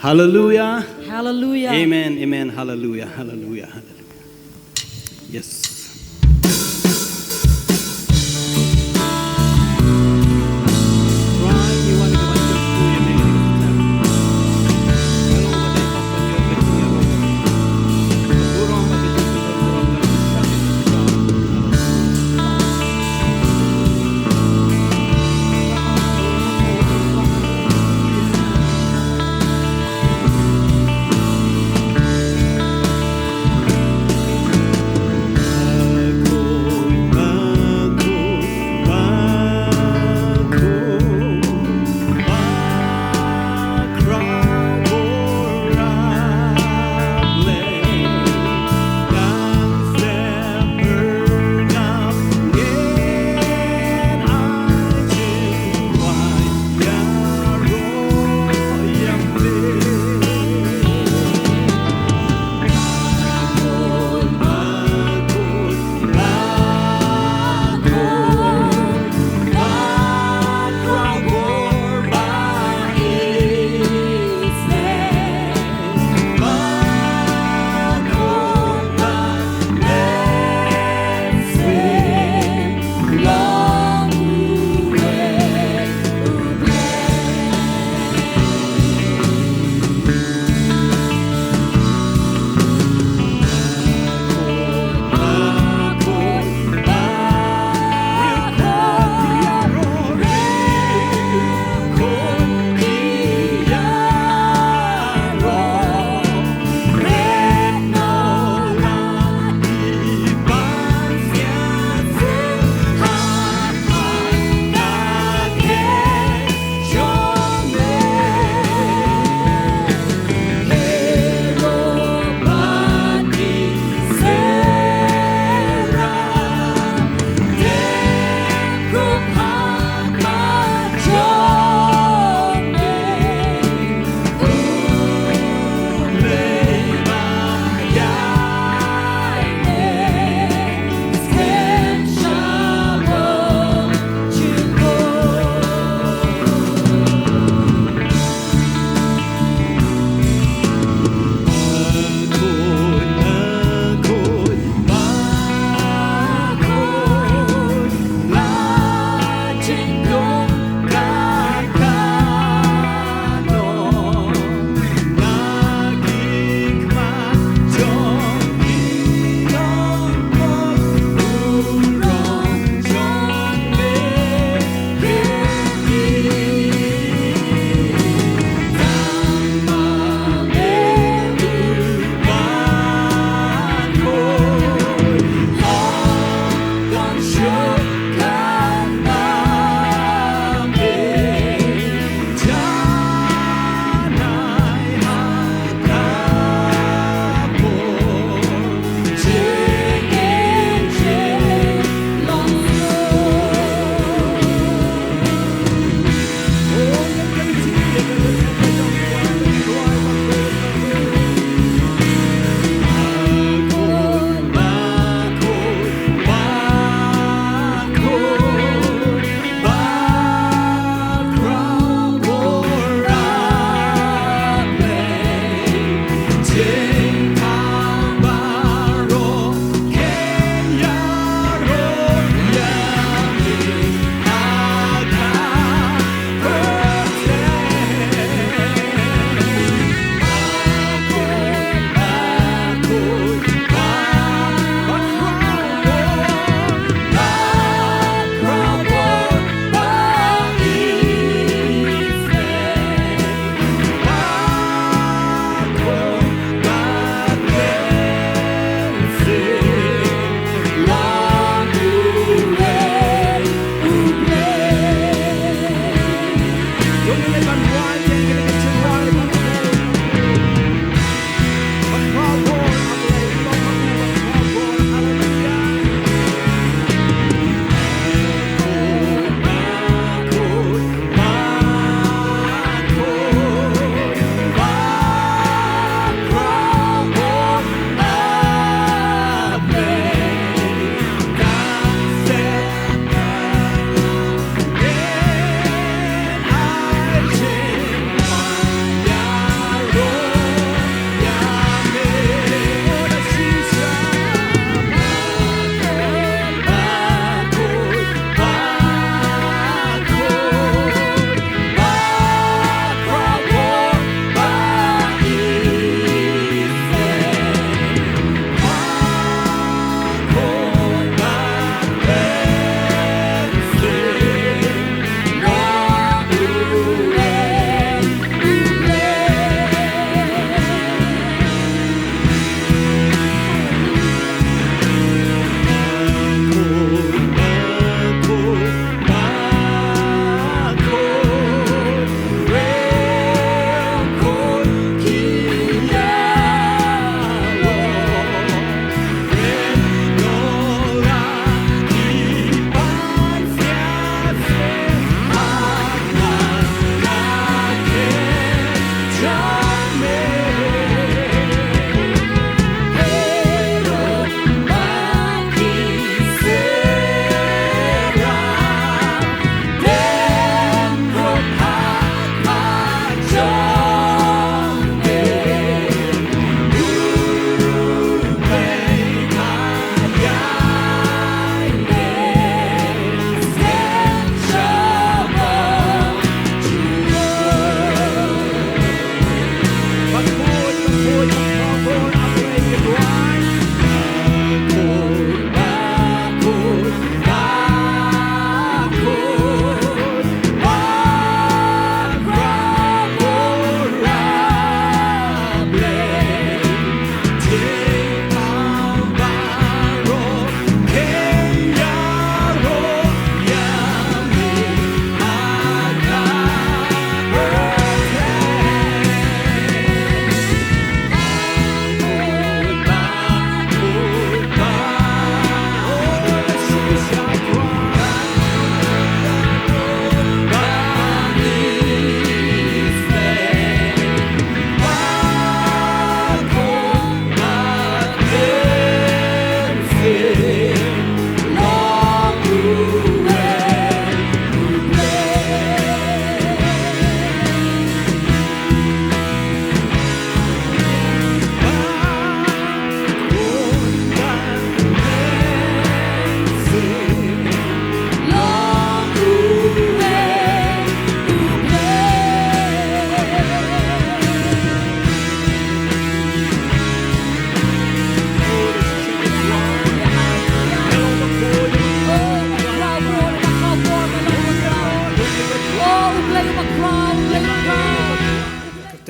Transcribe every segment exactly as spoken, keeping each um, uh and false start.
Hallelujah. Hallelujah. Amen. Amen. Hallelujah. Hallelujah. Hallelujah. Yes.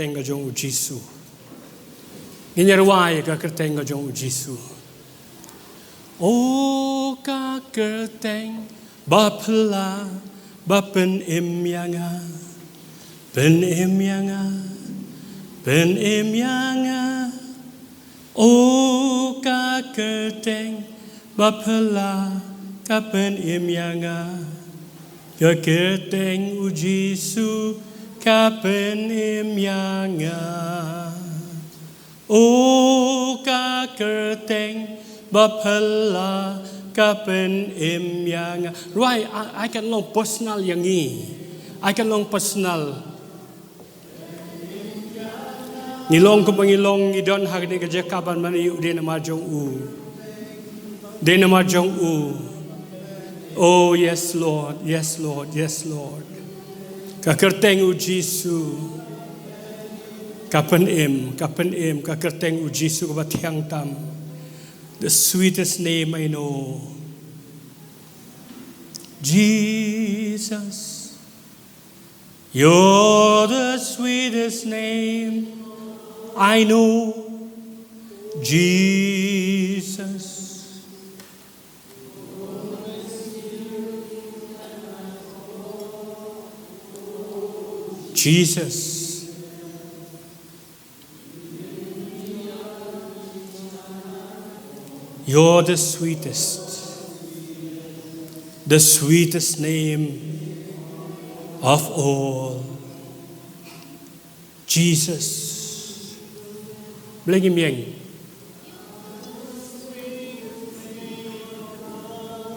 kyrteng ka jong u Jisu. Ngin ïa rwai ka kyrteng ka jong u Jisu. O ka kyrteng ba phylla ba pynim ïa nga, pynim ïa nga, pynim ïa nga. O ka kyrteng ba phylla ka pynim ïa nga, ka kyrteng u Jisu ka pynim ïa nga. O ka kyrteng ba phylla ka pynim ïa nga. Rwai, ai, ai kan long personal ïa ngi. Ai kan long personal. Ngi long kumba ngi long, ngi don ha kane ka jaka ban mane ïa u dei namar jong u. Dei namar jong u. Oh yes Lord, yes Lord, yes Lord. Ka kyrteng u Jisu. Ka pynim, ka pynim, ka kyrteng u Jisu kaba thiang tam. The sweetest name I know. Jesus. You're the sweetest name I know, Jesus. Jesus. You're the sweetest, the sweetest name of all. Jesus. Blei ngim ïeng.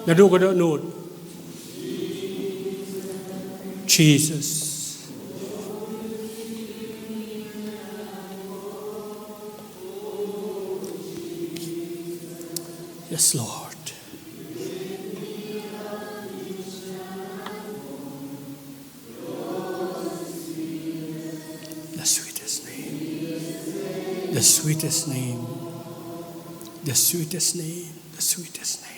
Naduh ka dohnud. Jesus. Yes, Lord. The sweetest name. The sweetest name. The sweetest name. The sweetest name.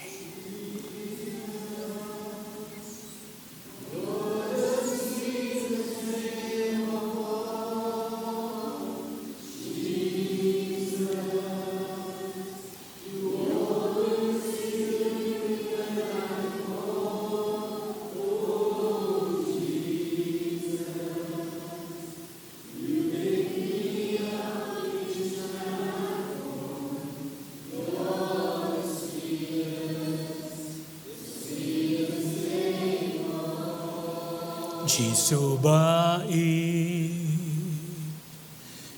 Jisu ba-ïeit,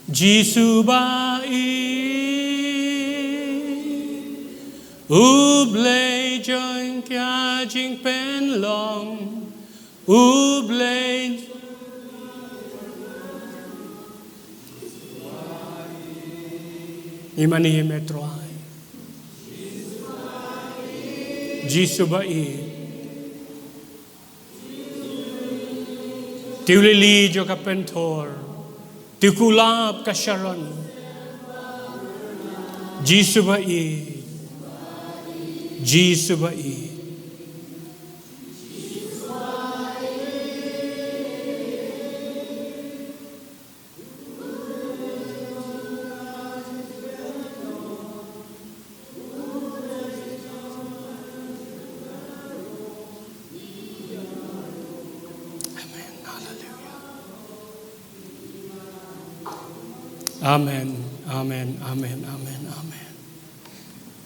Jisu ba-ïeit, U Blei jong ka jingpynlong, U Blei. Imani me Trai. Jisu ba-ïeit. Te u lili jong ka pynthor. Te u kulab ka Sharon. Jisu ba-ïeit. Jisu ba-ïeit. Amen. Hallelujah. Amen. Amen. Amen. Amen. Amen.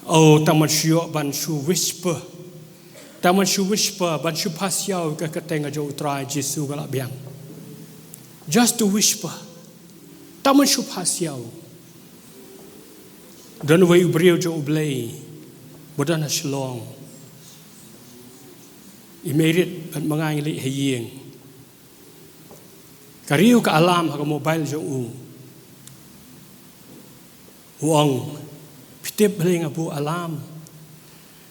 Oh, tang ban shu ïoh ban shu whisper. Tang ban shu whisper, ban shu phasiaw ka kyrteng jong u Trai Jisu ka la biang. Just to whisper. Tang ban shu phasiaw. Don uwei u briew jong U Blei. Ba don ha Shillong. I married, bad ma nga ngi leit ha ïing. Ka riew ka alarm ha ka mobile jong u. U ong, phi tip balei nga buh alarm?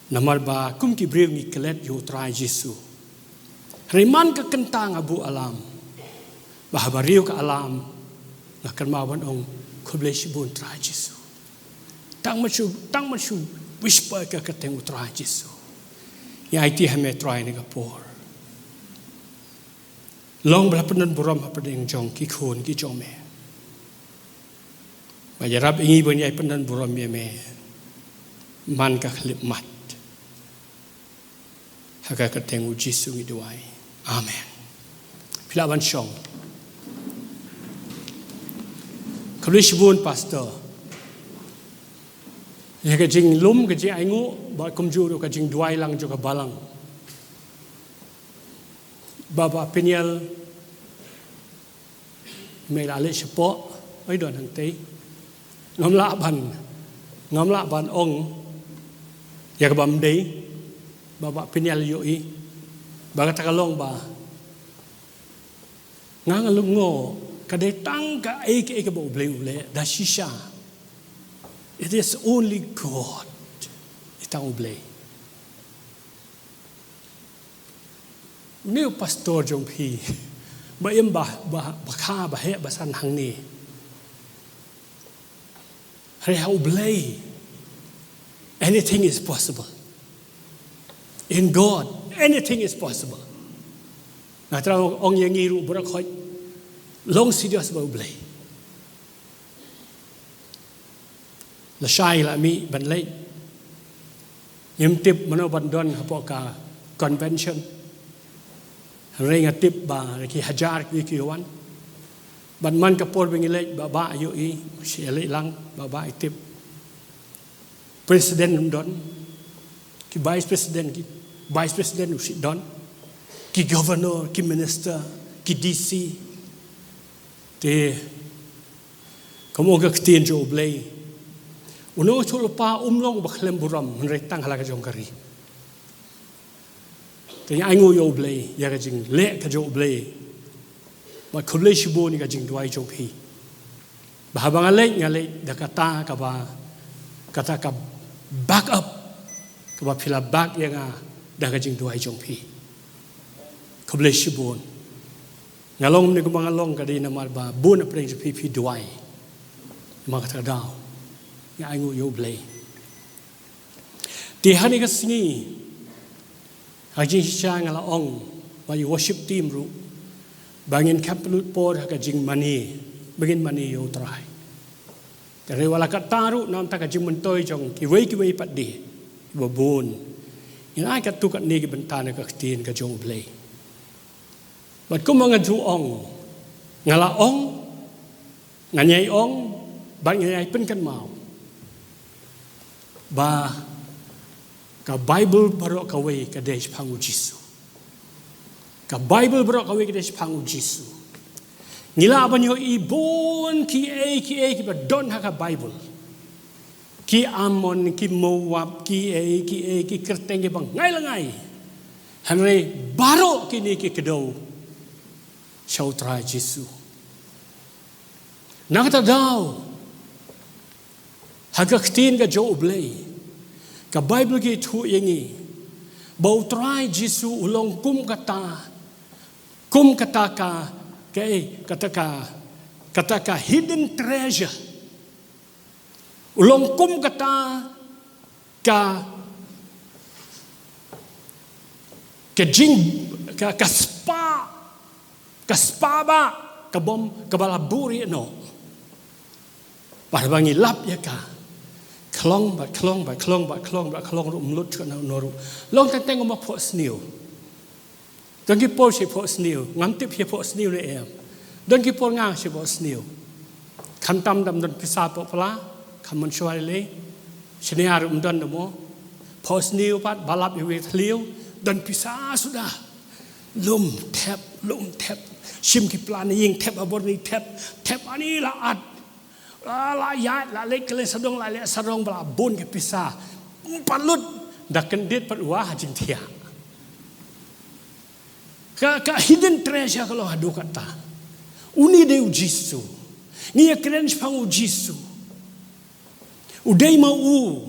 Namar ba kum ki briew ngi klet ïa u Trai Jisu. Hynrei man ka kynta nga buh alarm. Ba haba riew ka alarm, nga kynmaw ban ong, khublei shibun Trai Jisu. Tang ban shu, tang ban shu whisper ka kyrteng u Trai Jisu. Ngi aiti ha me Trai ha kane ka por. Long ba la pyndon burom hapdeng jong ki khun ki jong me. Ba ïarap ïa ngi ban ïai pyndon burom ïa me man ka khyllipmat. Ha ka kyrteng u Jisu ngi duwai. Amen. Phi lah ban shong. Khublei shibun Pastor ïa ka jinglum ka jingainguh bad kumjuh ruh ka jingduwai lang jong ka balang. Ba ba Peniel, me la leit shapoh, oi don hangtei. Ngam lah ban, ngam lah ban ong ïa kaba ym dei, ba ba Peniel ïohi ba kata ka long ba nga nga lyngngoh ka dei tang kaei kaei kaba U Blei u leh da shisha. It is only God. I tang U Blei. Une u pastor jong phi ba im ba, ba, ba kha ba heh ba san hangne. Hynrei ha U Blei anything is possible. In God anything is possible. Nga thrang ong ïa ngi ruh baroh khoit, long serious bad U Blei. Lashai la mih ban leit. Ngim tip mano ban don hapoh ka convention. Hynrei nga tip ba ki hajar ki ki wan. Bad man ka por ba ngi leit ba ba ïohi shi leit lang ba ba i tip. President um don, ki vice president, ki vice president u shi don, ki governor, ki minister, ki D C. Te kum ong ka ktien jong U Blei, uno u shu lypa um long ba khlem burom hynrei tang ha la ka jong ka ri. Te ngi ainguh ïa U Blei ïa ka jingleh ka jong U Blei. Bad khublei shibun ïa ka jingduwai jong phi. Ba haba nga leit nga leit da kata kaba, kata ka back up kaba phi la back ïa nga da ka jingduwai jong phi. Khublei shibun. Nga long ne kumba nga long ka dei namar ba bun na pdeng jong phi phi duwai. Namar kata ka daw ngi ainguh ïa U Blei. Te ha kane ka sngi ha ka jingshisha nga la ong bad ïa u worship team ruh ba ngin kham pynlut por ha ka jingmane, ba ngin mane ïa U Trai. Te hynrei wat la katta ruh na ka bynta ka jingmyntoi jong kiwei kiwei pat de kiba bun, ngin ai katto katne ki bynta na ka ktien ka jong U Blei. Bad kumba nga ju ong, nga la ong, ngan ïai ong bad ngan ïai pynkynmaw ba ka Baibl baroh kawei ka dei shaphang U Jisu. Ka Baibl baroh kawei ka dei shaphang U Jisu. Ngi lah ban ïohi bun kiei kiei kiba don ha ka Baibl. Ki Ammon, ki Moab, kiei kiei, ki kyrteng kiba ngai la ngai. Hynrei baroh kine ki kdew sha U Trai Jisu. Na kata daw ha ka ktien ka jong U Blei, ka Baibl ka ïathuh ïa ngi ba U Trai Jisu u long kum kata, kum kata ka, ka, kata ka, kata ka hidden treasure. U long kum kata ka, ka jing, ka, ka spah, ka spah ba, ka bym, kaba la buhrieh noh. Bad haba ngi lap ïa ka, khlong bad khlong bad khlong bad khlong bad khlong ruh ym lut shuh na uno ruh. Long teng teng u ma phohsniew. Don ki por shi phohsniew, ngam tip shi phohsniew ne em. Don ki por nga shi phohsniew. Khamtam dam don pisa poh pla, kham mynshuwa lei. Shane ar um don damo. Phohsniew pat ba lap ïa u thliew, don pisa suda. Lum thep, lum thep. Shim ki pla ne ïing thep, abor ne thep, thep ani la at. La, la ïaid, la leit kylleng sawdong, la leit sawdong ba la bun ki pisa. Ym pat lut, da kyndit pat u ha jingthiah. Ka, ka hidden treasure ka long haduh katta. Une dei U Jisu. Ngi ïakren shaphang U Jisu. U dei ma u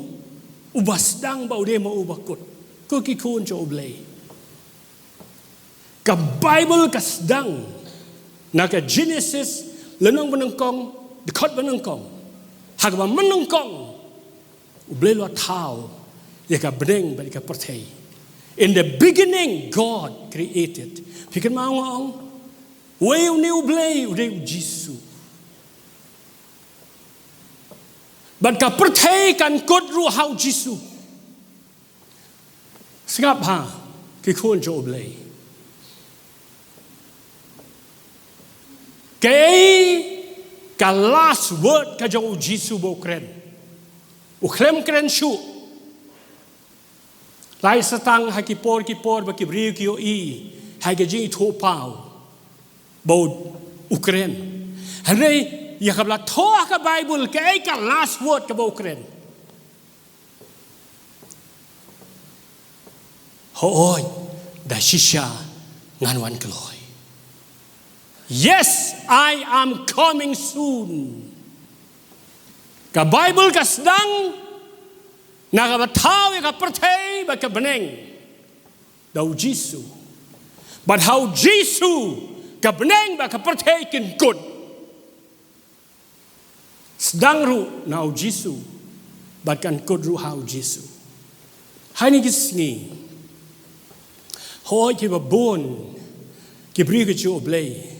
uba sdang bad u dei ma u uba kut. Ko ki khun jong U Blei. Ka Baibl ka sdang na ka Genesis, lynnong banyngkong, dkhot banyngkong. Ha kaba mynnyngkong U Blei u la thaw ïa ka bneng bad ïa ka pyrthei. In the beginning God created. Phi kynmaw nga ong, uei une U Blei? U dei U Jisu. Bad ka pyrthei kan kut ruh ha u Jisu. Sngap ha, ki khun jong U Blei. Kaei ka last word ka jong u Jisu ba u kren? U khlem kren shuh. Lai satang ha ki por ki por ba ki briew ki ïohi ha ka jingithuhpaw ba u kren. Hynrei ïa kaba la thoh ha ka Baibl, kaei ka last word kaba u kren? Hooid, da shisha ngan wan kloi. Yes, I am coming soon. Ka Baibl ka sdang na kaba thaw ïa ka pyrthei bad ka bneng da u Jisu. Bad ha u Jisu ka bneng bad ka pyrthei kin kut. Sdang ruh na u Jisu bad kan kut ruh ha u Jisu. Ha kine ki sngi, hooid kiba bun ki briew ki jong U Blei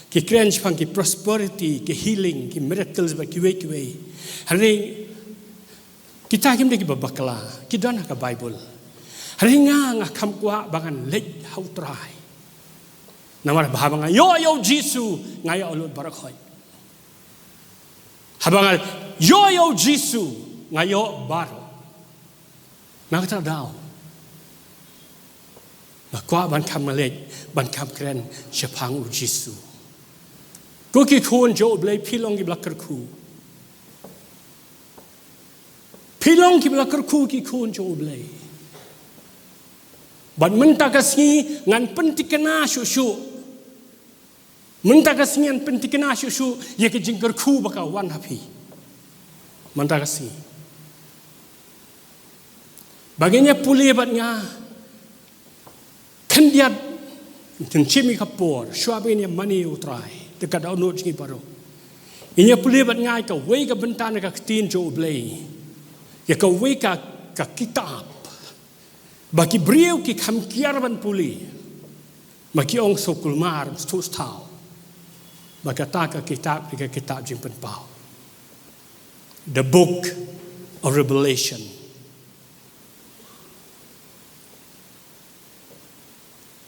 ki kren shaphang ki prosperity, ki healing, ki miracles bad kiwei kiwei. Hynrei kita kim dei kiba bakla, ki don ha ka Baibl. Hynrei nga, nga kham kwah ba ngan leit ha U Trai. Namar ba haba nga ïoh ïa u Jisu, nga ïoh lut baroh khoit. Haba nga ïoh ïa u Jisu, nga ïoh baroh. Na kata ka daw nga kwah ban kham leit, ban kham kren shaphang u Jisu. Ko ki khun jong U Blei, phi long kiba la kyrkhu. Phi long kiba la kyrkhu, ki khun jong U Blei. Bad mynta ka sngi ngan pynthikna shuh shuh. Mynta ka sngi ngan pynthikna shuh shuh ïa ka jingkyrkhu ba ka wan ha phi. Mynta ka sngi ba ngin ïa pule bad nga khyndiat, ngin shim ïa ka por shuwa ba ngin ïa mane ïa U Trai. Te ka dohnud jong ngi baroh, ngin ïa pule bad nga ïa kawei ka bynta na ka Ktien jong U Blei, ïa kawei ka, ka kitab ba ki briew ki kham kiar ban pule. Ma ki ong sngewkulmar, sngewthuh sthaw. Ba kata ka kitab, ka kitab Jingpynpaw, the book of Revelation.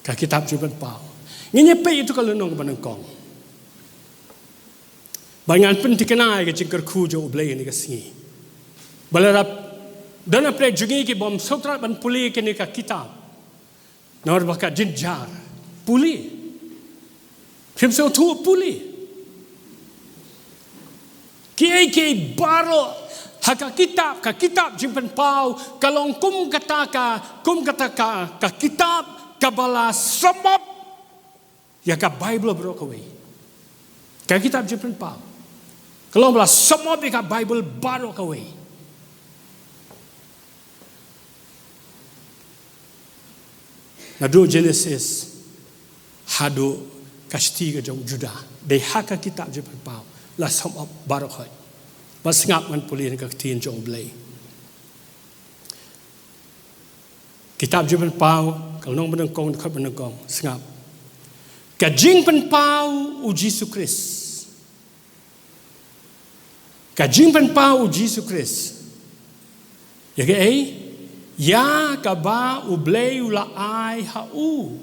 Ka kitab Jingpynpaw. Ngin ïa peit ïa uto ka lynnong kaba nyngkong. Ba ngan pynthikna ïa ka jingkyrkhu jong U Blei ha kane ka sngi. Ba lada don na pdeng jong ngi ki bym sngewthuh ban pule ïa kane ka kitab, namar ba ka jynjar, pule. Phim sngewthuh, pule. Kiei kiei baroh ha ka kitab, ka kitab Jingpynpaw ka long kum kata ka, kum kata ka, ka kitab kaba la sum up ïa ka Baibl baroh kawei. Ka kitab Jingpynpaw ka long ba la sum up ïa ka Baibl baroh kawei. Naduh Genesis haduh ka shithi ka jong u Juda, dei ha ka kitab Jingpynpaw la sum up baroh khoit. Bad sngap, ngan pule na ka Ktien jong U Blei. Kitab Jingpynpaw, ka lynnong banyngkong, dkhot banyngkong, sngap. Ka Jingpynpaw u Jisu Khrist. Ka Jingpynpaw u Jisu Khrist. Ïa kaei? Ïa kaba U Blei u la ai ha u.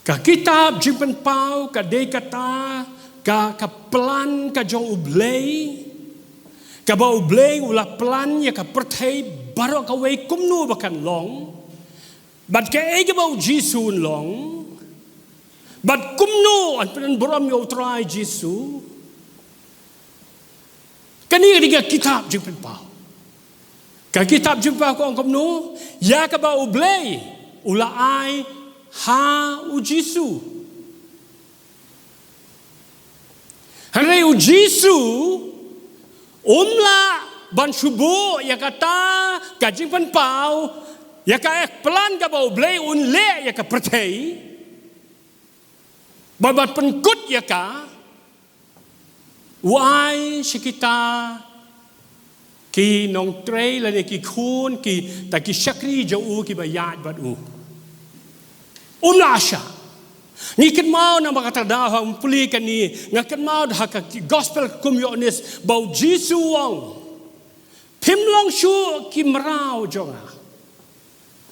Ka kitab Jingpynpaw ka dei kata ka, ka plan ka jong U Blei, kaba U Blei u la plan ïa ka pyrthei baroh kawei kumno ba kan long. Bad kaei kaba u Jisu un long, bad kumno yn pynburom ïa U Trai Jisu. Kane ka dei ka kitab Jingpynpaw. Ka kitab Jingpynpaw ka ong kumno? Ïa kaba U Blei u la ai ha u Jisu. Hynrei u Jisu um lah ban shu buh ïa kata ka Jingpynpaw, ïa ka plan kaba U Blei un leh ïa ka pyrthei, bad ban pynkut ïa ka, u ai sha kita ki nongtrei lane ki khun, kita ki shakri jong u kiba ïaid bad u. Um lah shah. Ngi kynmaw namar kata ka daw ha u pule kane, nga kynmaw da ha ka gospel kum u Ïoannis ba u Jisu u ong, phim long shuh ki mraw jong nga,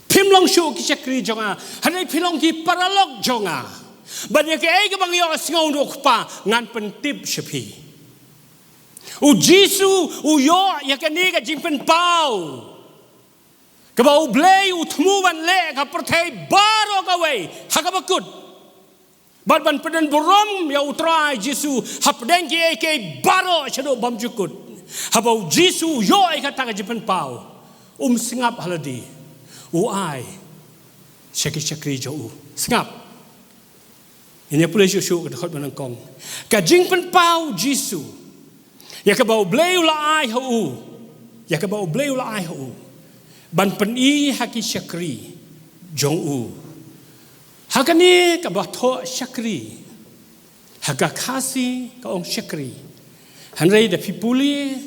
phim long shuh ki shakri jong nga, hynrei phi long ki paralok jong nga. Bad ïa kaei kaba nga ïohsngew na u Kpa ngan pyntip sha phi. U Jisu u ïoh ïa kane ka jingpynpaw kaba U Blei u thmu ban leh ha ka pyrthei baroh kawei ha kaba kut, bad ban pyndonkam burom ïa U Trai Jisu hapdeng kiei kiei baroh shaduh bymjukut. Haba u Jisu u ïoh ïa kata ka jingpynpaw, um sngap ha lade, u ai sha ki shakri jong u. Sngap. Ngin ïa pule shuh shuh ka dkhot ba nyngkong. Ka jingpynpaw u Jisu ïa kaba U Blei u la ai ha u, ïa kaba U Blei u la ai ha u ban pyni ha ki shakri jong u. Ha kane kaba thoh shakri, ha ka Khasi ka ong shakri, hynrei da phi pule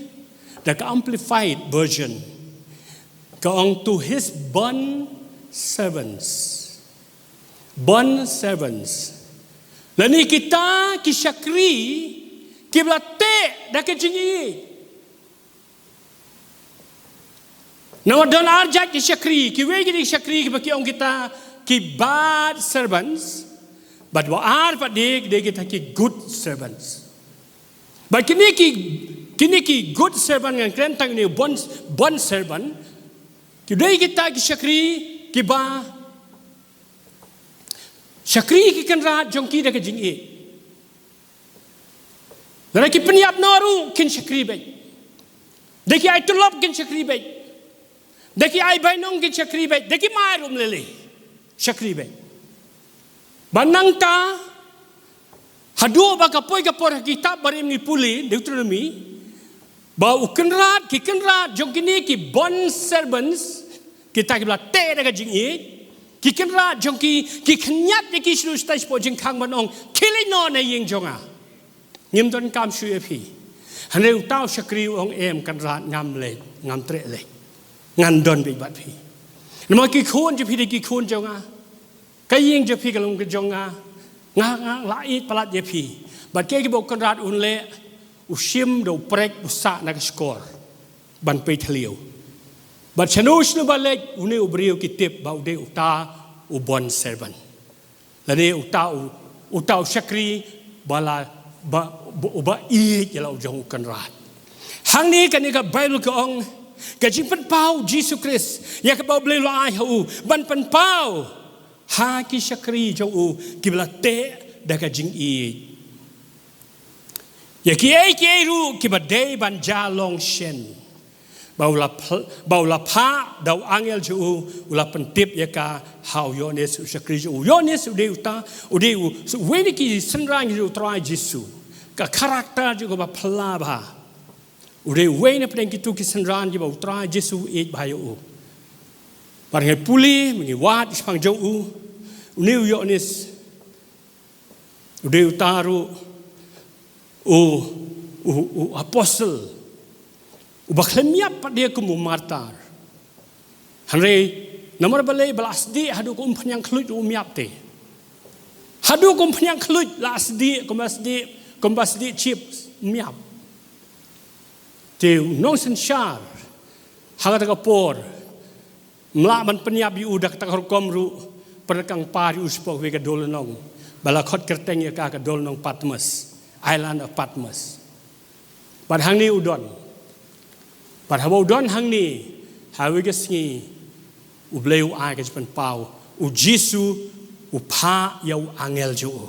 da ka Amplified Version ka ong, "To his bond servants." Bond servants. Lane kita ki shakri kiba la teh da ka jingïeit. Namar don ar jait ki shakri, kiwei ki dei ki shakri kiba ki ong kita ki bad servants, bad wa ar pat dei, dei kita ki good servants. Bad kine ki, kine ki good servant, ngan kren tang ïa une u bond, bond servant, ki dei kita ki shakri kiba shakri ïa ki kynrad jong ki da ka jingïeit. Lada ki pynïap noh ruh kin shakri beit. Da ki ai tulop kin shakri beit. Da ki ai bainong kin shakri beit. Da ki mai ruh ym lei lei, shakri beit. Bad nangta, haduh ba ka poi ka por ha ki kitab barim ngi pule, Deuteronomi, ba u kynrad, ki kynrad jong kine ki bond servants, kita kiba la teh da ka jingïeit, ki kynrad jong ki, ki khñiat ïa ki shaduh shatai shapoh jingkhang ban ong, "Khie leit noh na ïing jong nga. Ngim donkam shuh ïa phi." Hynrei uta u shakri u ong, "Em kynrad, ngam leit, ngam treh leit. Ngan don beit bad phi. Namar ki khun jong phi dei ki khun jong nga. Ka ïing jong phi ka long ka jong nga. Nga, nga la ïeit palat ïa phi." Bad kaei kaba u kynrad un leh, u shim da u prek, u sah na ka shkor ban peit thliew. Bad shano shano ba leit, une u briew ki tip ba u dei uta u bond servant, lane uta u, uta u shakri ba la, ba, ba, uba ïeit ïa la u jong u kynrad. Hangne kane ka Baibl ka ong, ka jingpynpaw Jisu Khrist ïa kaba U Blei u la ai ha u ban pynpaw ha ki shakri jong u kiba la teh da ka jingïeit. Ïa kiei kiei ruh kiba dei ban jia long shen, ba u la ph-, ba u la phah da u angel jong u, u la pyntip ïa ka ha u Ïoannis u shakri jong u. U Ïoannis u dei uta, u dei u, uwei na ki synran jong u Trai Jisu. Ka character jong u kaba phylla bha. U dei uwei na pdeng kito ki synran kiba u Trai Jisu u ïeit bha ïa u. Bad ngi pule, ngi wad shaphang jong u, une u Ïoannis u dei uta ruh u, u, u apostle uba khlem ïap pat de kum u martyr. Hynrei namar balei? Ba la sdieh haduh kum pynïang khluit ruh um ïap te. Haduh kum pynïang khluit la sdieh, kum ba sdieh, kum ba sdieh chip, um ïap. Te u nongsynshar ha kata ka por, ym lah ban pynïap ïa u da kata ka rukom ruh, pyrkhat kang par ïa u shapoh kawei ka dulnong, ba la khot kyrteng ïa ka ka dulnong Patmos, Island of Patmos. Bad hangne u don. Bad haba u don hangne, ha kawei ka sngi, U Blei u ai ka jingpynpaw, u Jisu u phah ïa u angel jong u.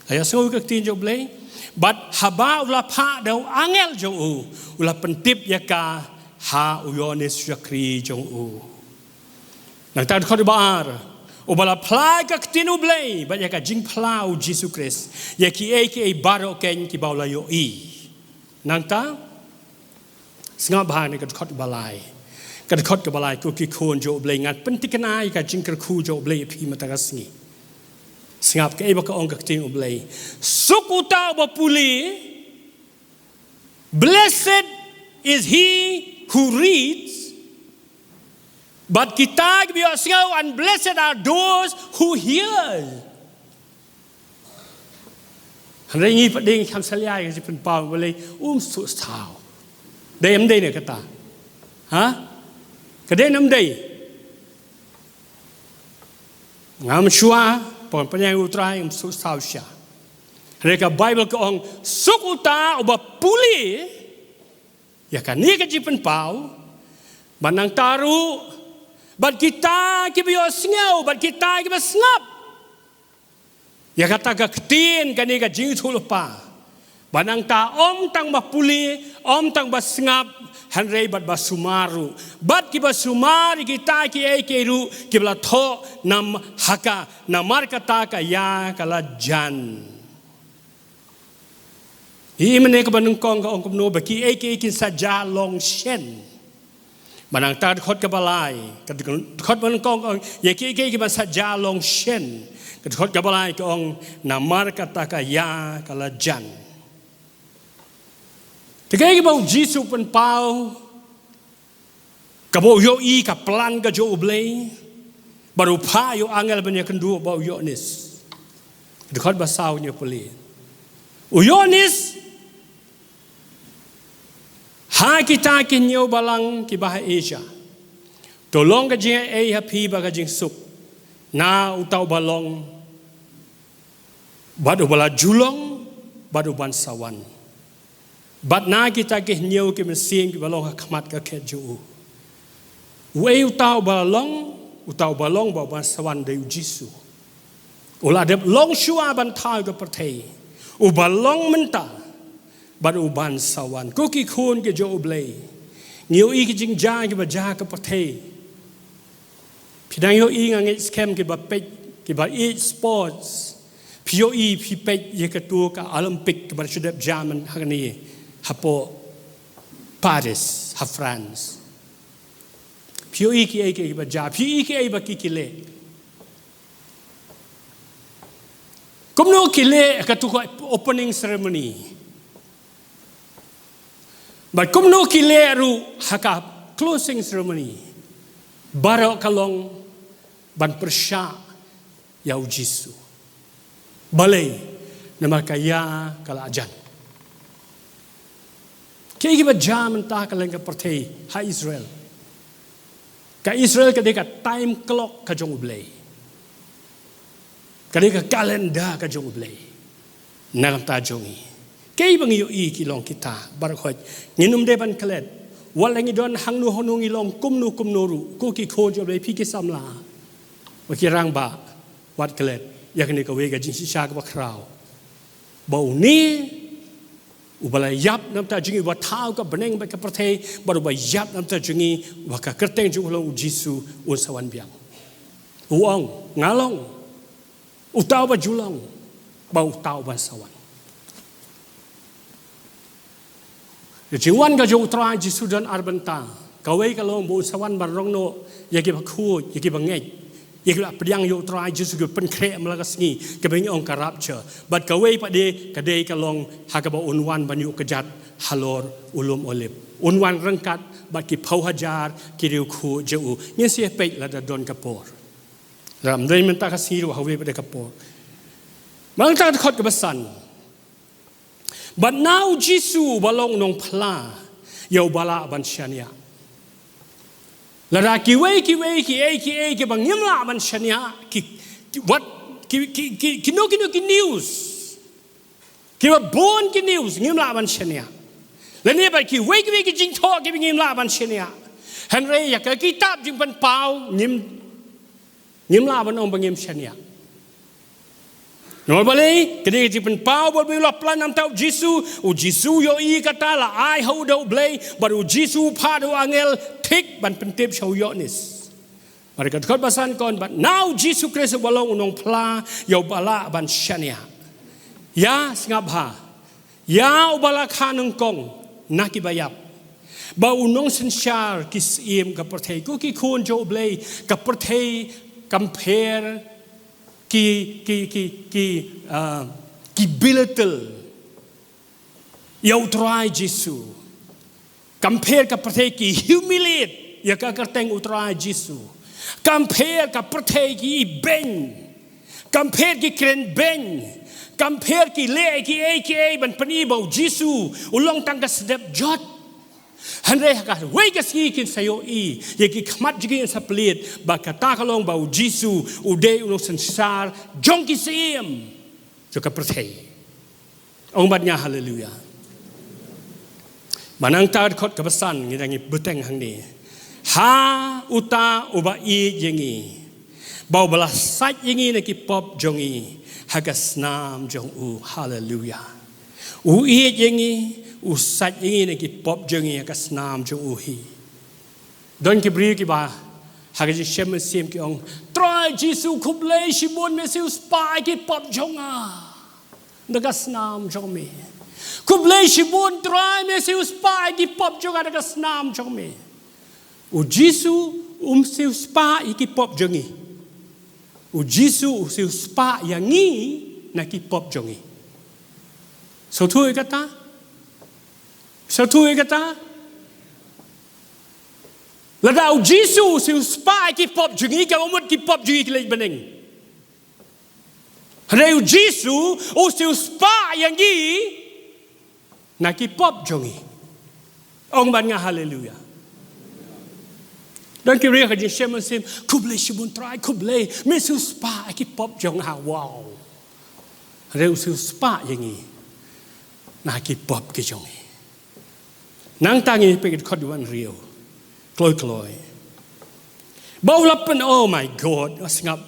Ïa sngew ka ktien jong U Blei. Bad haba u la phah da u angel jong u, u la pyntip ïa ka ha u Ïoannis u shakri jong u. Nangta dkhot ba ar, uba la phla ïa ka ktien U Blei bad ïa ka jingphla u Jisu Khrist ïa kiei kiei baroh keiñ kiba u la ïohi. Nangta, sngap bha ne ka dkhot ba lai. Ka dkhot kaba lai, ko ki khun jong U Blei, ngan pynthikna ïa ka jingkyrkhu jong U Blei ïa phi mynta ka sngi. Sngap kaei ba ka ong ka ktien U Blei. Suk uta uba pule, blessed is he who reads, bad kita kiba ïohsngew, and blessed are those who hear. Hynrei ngi pat dei ngi kham salia ïa ka jingpynpaw, balei? Um suk thaw. Dei em dei ne kata? Ha? Ka dei ne em dei? Ngam shuwa, pynban pynïaid ïa U Trai, um suk thaw sha. Hynrei ka Baibl ka ong, suk uta uba pule ïa kane ka jingpynpaw, bad nangta ruh, bad kita kiba ïohsngew, bad kita kiba sngap ïa kata ka ktien, kane ka jingïathuhlypa. Bad nangta ym tang ba pule, ym tang ba sngap, hynrei bad ba sumar ruh. Bad kiba sumar ïa kita kiei kiei ruh kiba la thoh nam ha ka, namar kata ka ïa ka la jan. Ïa mynne kaba nyngkong ka ong kumno, ba kiei kiei kin sa jia long shen. Bad nangta ka dkhot kaba lai, ka dkhot ba nyngkong ka ong, ïa kiei kiei kiba sa jia long shen. Ka dkhot kaba lai ka ong, namar kata ka ïa ka la jan. Te kaei kaba U Jisu u pynpaw, kaba u ïohi ka plan ka jong U Blei, bad u phah ïa u angel ban ïakynduh bad u Ïoannis. Dkhot ba saw, ngi pule, u Ïoannis, ha kita ki hynñiew balang kiba ha Asia, to long ka jingaiei ha phi bad ka jingsuk na uta uba long, bad uba la ju long, bad uban sa wan, bad na kita ki hynñiew ki mynsiem kiba long ha khmat ka khet jong u. Uei uta uba long, uta uba long bad uban sa wan dei U Jisu. U la dep long shuwa ban thaw ïa ka pyrthei. Uba long mynta bad uban sa wan. Ko ki khun ki jong U Blei, ngi ïohi ki jingjia kiba jia ha ka pyrthei. Phi dang ïohi, nga ngeit skhem kiba peit, kiba ïeit sports, phi ïohi, phi peit ïa kato ka Olympic kaba shu dep jia mynhynne hapoh Paris ha France. Phi ïohi kiei kiei kiba jia, phi ïohi kiei ba ki ki leh. Kumno ki leh kato ka opening ceremony, bad kumno ki leh ruh ha ka closing ceremony. Baroh ka long ban pyrshah ïa U Jisu. Balei? Namar ka ïa ka la jan. Kiei kiba jia mynta ha kylleng ka pyrthei ha Israel? Ka Israel ka dei ka time clock ka jong U Blei. Ka dei ka calendar ka jong U Blei na ka bynta jong ngi. Kiei ba ngi ïohi ki long kita baroh khoit. Ngin ym dei ban klet. Wat la ngi don hangno hangno, ngi long kumno kumno ruh, ko ki khun jong U Blei, phi ki samla, wat ki rangbah, wat klet ïa kane kawei ka jingshisha kaba khraw, ba une uba la ïap na ka bynta jong ngi, uba thaw ka bneng bad ka pyrthei, bad uba ïap na ka bynta jong ngi, uba ka kyrteng jong u long U Jisu, un sa wan biang. U ong, nga long uta uba ju long bad uta uban sa wan. Ka jingwan ka jong U Trai Jisu don ar bynta. Kawei ka long ba un sa wan ban rong noh ïa kiba khuid, ïa kiba ngeit, ïa kiba la pdiang ïa U Trai Jisu, kiba pynkhreh man la ka sngi, kaba ngi ong ka rapture. Bad kawei pat de ka dei ka long ha kaba un wan ban ïuh kjat halor u lum Olib. Un wan ryngkat bad ki phew hajar ki riewkhuid jong u. Ngin sa ïa peit lada don ka por. Lada ym dei mynta ka sngi ruh, ha kawei pat de ka por. Bad nangta ka dkhot kaba san. Bad na U Jisu uba long u nongphla ïa uba lah ban shaniah. Lada kiwei kiwei kiei kiei kiba ngim lah ban shaniah, ki, ki, wat, ki, ki, ki, kino kino ki news, kiba bun ki news ngim lah ban shaniah. Lane bad kiwei kiwei ki jingthoh kiba ngim lah ban shaniah. Hynrei ïa ka kitab Jingpynpaw ngim ngim lah ban ong ba ngim shaniah. Namar balei? Ka dei ka jingpynpaw ba U Blei u la plan na ka bynta U Jisu. U Jisu u ïohi kata, la ai ha u da U Blei, bad U Jisu u phah da u angel thik ban pyntip sha u Ïoannis. Bad ka dkhot ba san ka ong, bad na U Jisu Khrist uba long u nongphla ïa uba lah ban shaniah. Ïa, sngap bha. Ïa uba la kha nyngkong na kiba ïap, bad u nongsynshar ki syiem ka pyrthei. Ko ki khun jong U Blei, ka pyrthei kam pher, ki, ki, ki, ki, ah, ki belittle ïa U Trai Jisu. Kam pher ka pyrthei ki humiliate ïa ka kyrteng U Trai Jisu. Kam pher ka pyrthei ki ibeiñ. Kam pher ki kren beiñ. tam pher ki leh ki ei ki ei ban pyni ba u Jisu u long tang ka step jot. Hynrei ha kawei ka sngi kin sa ïohi ïa ki khmat jong ki, kin sa peit ba kata ka long ba u Jisu u dei u nongsynshar jong ki syiem jong ka pyrthei. Ong bad nga haleluya. Ba nangta dkhot kaba san ngi dang ïa bteng hangne. Ha uta uba ïeit ïa ngi, ba uba la sait ïa ngi na ki pop jong ngi ha ka snam jong u. Haleluya. U ïeit ïa ngi, u sait ïa ngi na ki pop jong ngi ha ka snam jong u hi. Don ki briew kiba ha ka jingshem mynsiem ki ong, Trai Jisu, khublei shibun me siew spah ïa ki pop jong nga na ka snam jong me. Khublei shibun Trai, me siew spah ïa ki pop jong nga na ka snam jong me. U Jisu um siew spah ïa ki pop jong ngi. U Jisu u siew spah ïa ngi na ki pop jong ngi. Sngewthuh ïa kata? Sngewthuh ïa kata? Lada u Jisu u siew spah ïa ki pop jong ngi, ka mut ki pop jong ngi ki leit bneng. Hynrei u Jisu u siew spah ïa ngi na ki pop jong ngi. Ong bad nga haleluya. Don ki briew ha ka jingshem mynsiem, khublei shibun Trai, khublei, me siew spah ïa ki pop jong nga. Wow. Hynrei u siew spah ïa ngi na ki pop ki jong ngi. Nangta ngi peit dkhot ba hynriew. Kloi kloi. Ba u la pyn, oh my God, sngap.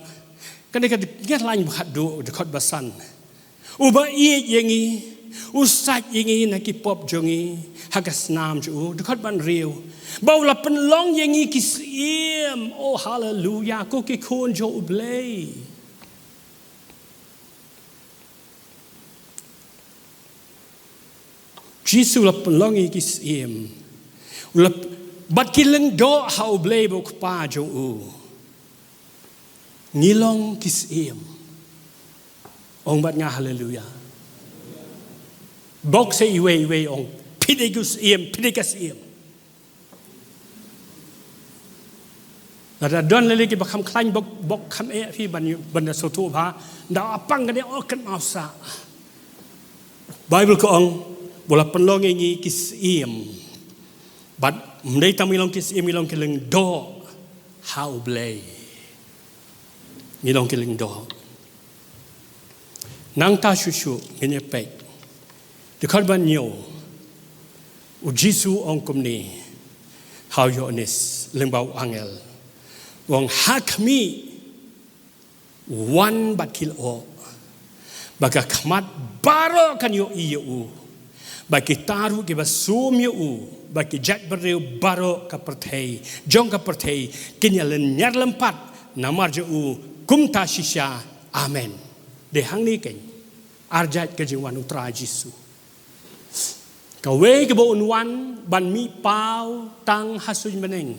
Kane ka dkhot lain ba khatduh, dkhot ba san. Uba ïeit ïa ngi, u sait ïa ngi na ki pop jong ngi ha ka snam jong u. Dkhot ba hynriew. Ba u la pynlong ïa ngi ki syiem. Oh haleluya, ko ki khun jong U Blei. Jisu la pynlong ïa ki syiem. U la, bad ki lyngdoh ha U Blei ba u Kpa jong u. Ngi long ki syiem. Ong bad nga haleluya. Bok sa iwei iwei ong, phi dei ki syiem, phi dei ka syiem. Lada don lei lei kiba kham khlaiñ bok, bok kham eh phi ban, ban da sngewthuh bha. Nda apang kane, oh, kan mau sa. Baibl ka ong, ba u la pynlong ïa ngi ki syiem. Bad ym dei tang ngi long ki syiem, ngi long ki lyngdoh ha U Blei. Ngi long ki lyngdoh. Nangta shuh shuh ngin ïa peit. Dkhot ba hynñiew. U Jisu u ong kumne ha u Ïoannis lyngba u angel. U ong, ha khmih, wan bad ki lyoh, ba ka khmat baroh kan ïohi ïa u, ba kita ruh kiba sum ïa u, ba ki jaitbynriew baroh ka pyrthei, jong ka pyrthei, kin ïa lynñiar lympat namar jong u. Kumta shisha. Amen. Dei hangne keiñ arjait ka jingwan U Trai Jisu. Kawei kaba un wan ban mih paw tang ha suiñ bneng.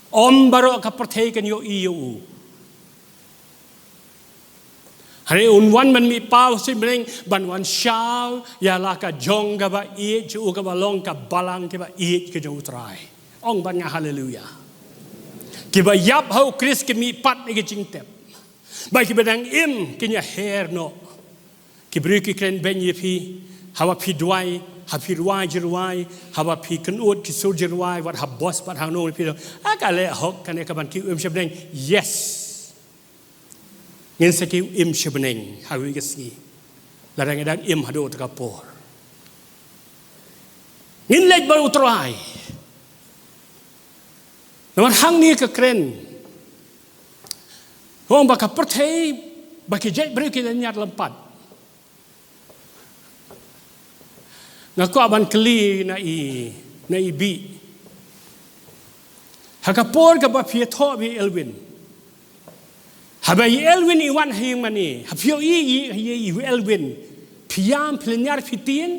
Ym baroh ka pyrthei kan ïohi ïa u. Hynrei un wan ban mih paw ha suiñ bneng ban wan shaw ïa la ka jong kaba ïeit jong u, kaba long ka balang kaba ïeit ka jong U Trai. Ong bad nga haleluya. Kiba ïap ha U Khrist ki mih pat ïa ka jingtep. Bad kiba dang im kin ïa her noh. Ki briew ki kren beiñ ïa phi, haba phi duwai, ha phi rwai jingrwai, haba phi kynud ki sur jingrwai, wat ha bos bad hangno phi, ah, ka leh hok kane ka ban kiew im sha bneng. Yes. Ngin sa kiew im sha bneng ha kawei ka sngi. Lada ngi dang im haduh kata ka por. Ngin leit bad U Trai. Namar hangne ka kren. Ong ba ka pyrthei, ba ki jaitbynriew ki lynñiar lympat. Nga kwah ban kylli na i, na i Bih. Ha ka por kaba phi ïathoh bad i Elwin. Haba i Elwin i wan ha ïing mane, ha phi ïohi i, i, i Elwin. Phi ïam, phi lynñiar, phi tieng.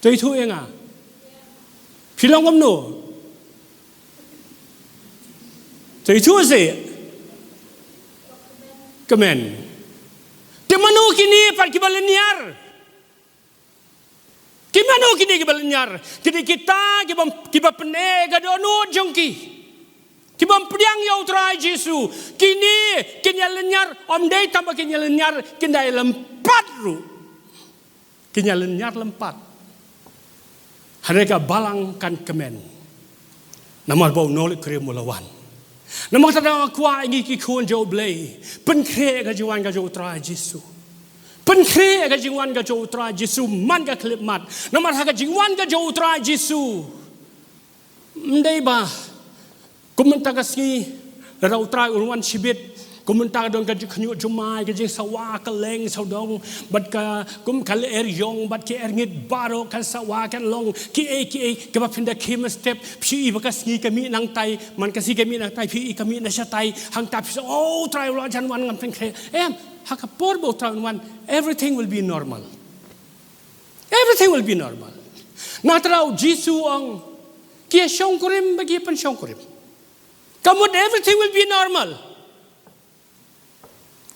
To ithuh ïa nga. Phi long kumno? To ithuh seh. Kmen. Te mano kine pat kiba lynñiar? Ki mano kine kiba lynñiar? Kine kita kiba, kiba pyneh ka dohnud jong ki. Ki bym pdiang ïa U Trai Jisu. Kine Kin ïa lynñiar, ym dei tang ba kin ïa lynñiar, kin da ïa lympat ruh. Kin ïa lynñiar lympat. Hynrei ka balang kan kmen. Namar ba u nongrim u la wan. Namar kata nga kwah ïa ngi ki khun jong U Blei. Pynkhreh ïa ka jingwan ka jong U Trai Jisu. Pynkhreh ïa ka jingwan ka jong U Trai Jisu man ka khyllipmat. Namar ha ka jingwan ka jong U Trai Jisu. Ym dei ba. Kum mynta ka sngi, lada U Trai un wan shibit, kum mynta ka don ka jingkhynñiuh jumai, ka jingsawa, ka leng sawdong, bad ka, kum ka lyer ïong, bad ki erngit baroh, kan sawa, kan long, kiei, kiei, kiba phin da khie mynstep, phi i ba ka sngi ka mih nangtai, man ka sngi ka mih nangtai, phi i ka mih na shatai, hangta phi sa, oh, U Trai u la jan wan ngan pynkhreh. Em, ha ka por ba U Trai un wan, everything will be normal. Everything will be normal. Nangta U Jisu u ong, ki ïa shongkurim bad ki ïa pynshongkurim. Ka mut everything will be normal.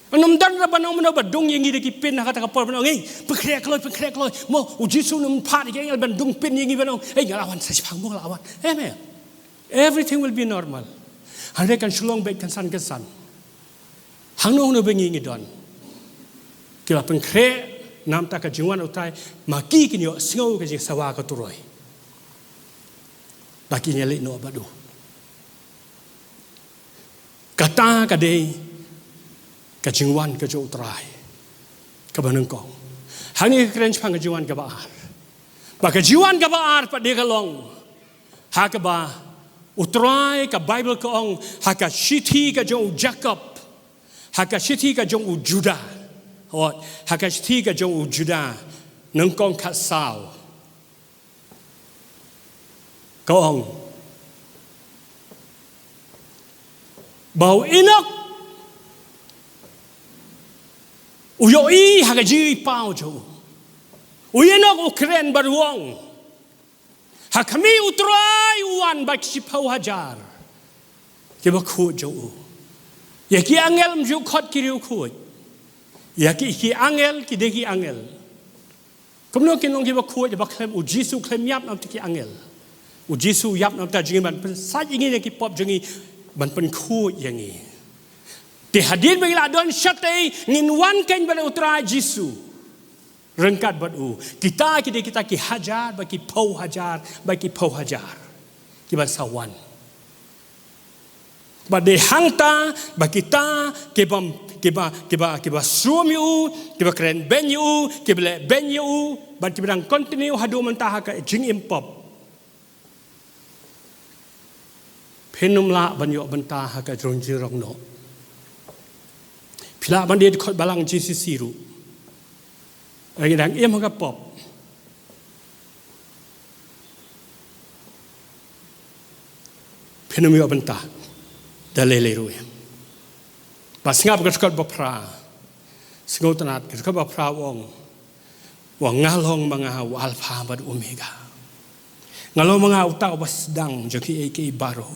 Ym don ruh ban ong mano ba dung ïa ngi da ki pin ha kata ka por ban ong, ei, pynkhreh kloi, pynkhreh kloi. Mo, U Jisu um pat ïa ki angel ban dung pin ïa ngi ban ong, ei, nga la wan sa shipang mo, nga la wan. Amen. Everything will be normal. Hynrei kan shu long beit kynsan kynsan. Hangno hangno ba ngi ngi don. Ki la pynkhreh na bynta ka jingwan U Trai, ma ki kin ïohsngew ka jingsawa ka turoi. Ba kin ïa leit noh bad u. Kata ka dei ka jingwan ka jong U Trai kaba nyngkong. Hangne ka kren shaphang ka jingwan kaba ar. Ba ka jingwan kaba ar pat dei ka long ha kaba U Trai, ka Baibl ka ong, ha ka shithi ka jong u Jakob, ha ka shithi ka jong u Juda. Oh, ha ka shithi ka jong u Juda, nyngkong khatsaw. Ka ong ba u Enok u ïohi ha ka jingpaw jong u. U Enok u kren bad u ong, ha khmih U Trai u wan bad ki shiphew hajar kiba khuid jong u. Ïa ki angel ym ju khot ki riewkhuid. Ïa ki, ki angel ki dei ki angel. Kumno kin long kiba khuid, ba khlem, U Jisu khlem ïap na bynta ki angel. U Jisu u ïap na bynta jong ngi ban pynsait ïa ngi na ki pop jong ngi, ban pynkhuid ïa ngi. Te hadien ba ngi la don shatei ngin wan keiñ bad U Trai Jisu. Ryngkat bad u. Kita ki dei kita ki hajar, bad ki phew hajar, bad ki phew hajar. Kiban sa wan. Bad dei hangta ba kita kiba, kiba, kiba, kiba srum ïa u, kiba kren beiñ ïa u, kiba leh beiñ ïa u, bad kiba dang continue haduh mynta ha ka jingim pop. Phin ym lah ban ïoh bynta ha ka jingrong noh. Phi lah ban dei dkhot balang J C C ruh. Lada ngi dang im ha ka pop, phin ym ïoh bynta da lei lei ruh. Ba sngap ka dkhot ba phra. Sngewtynnat ka dkhot ba phra u ong, u ong, nga long ma nga u Alpha bad Omega. Nga long ma nga uta uba sdang jong kiei kiei baroh.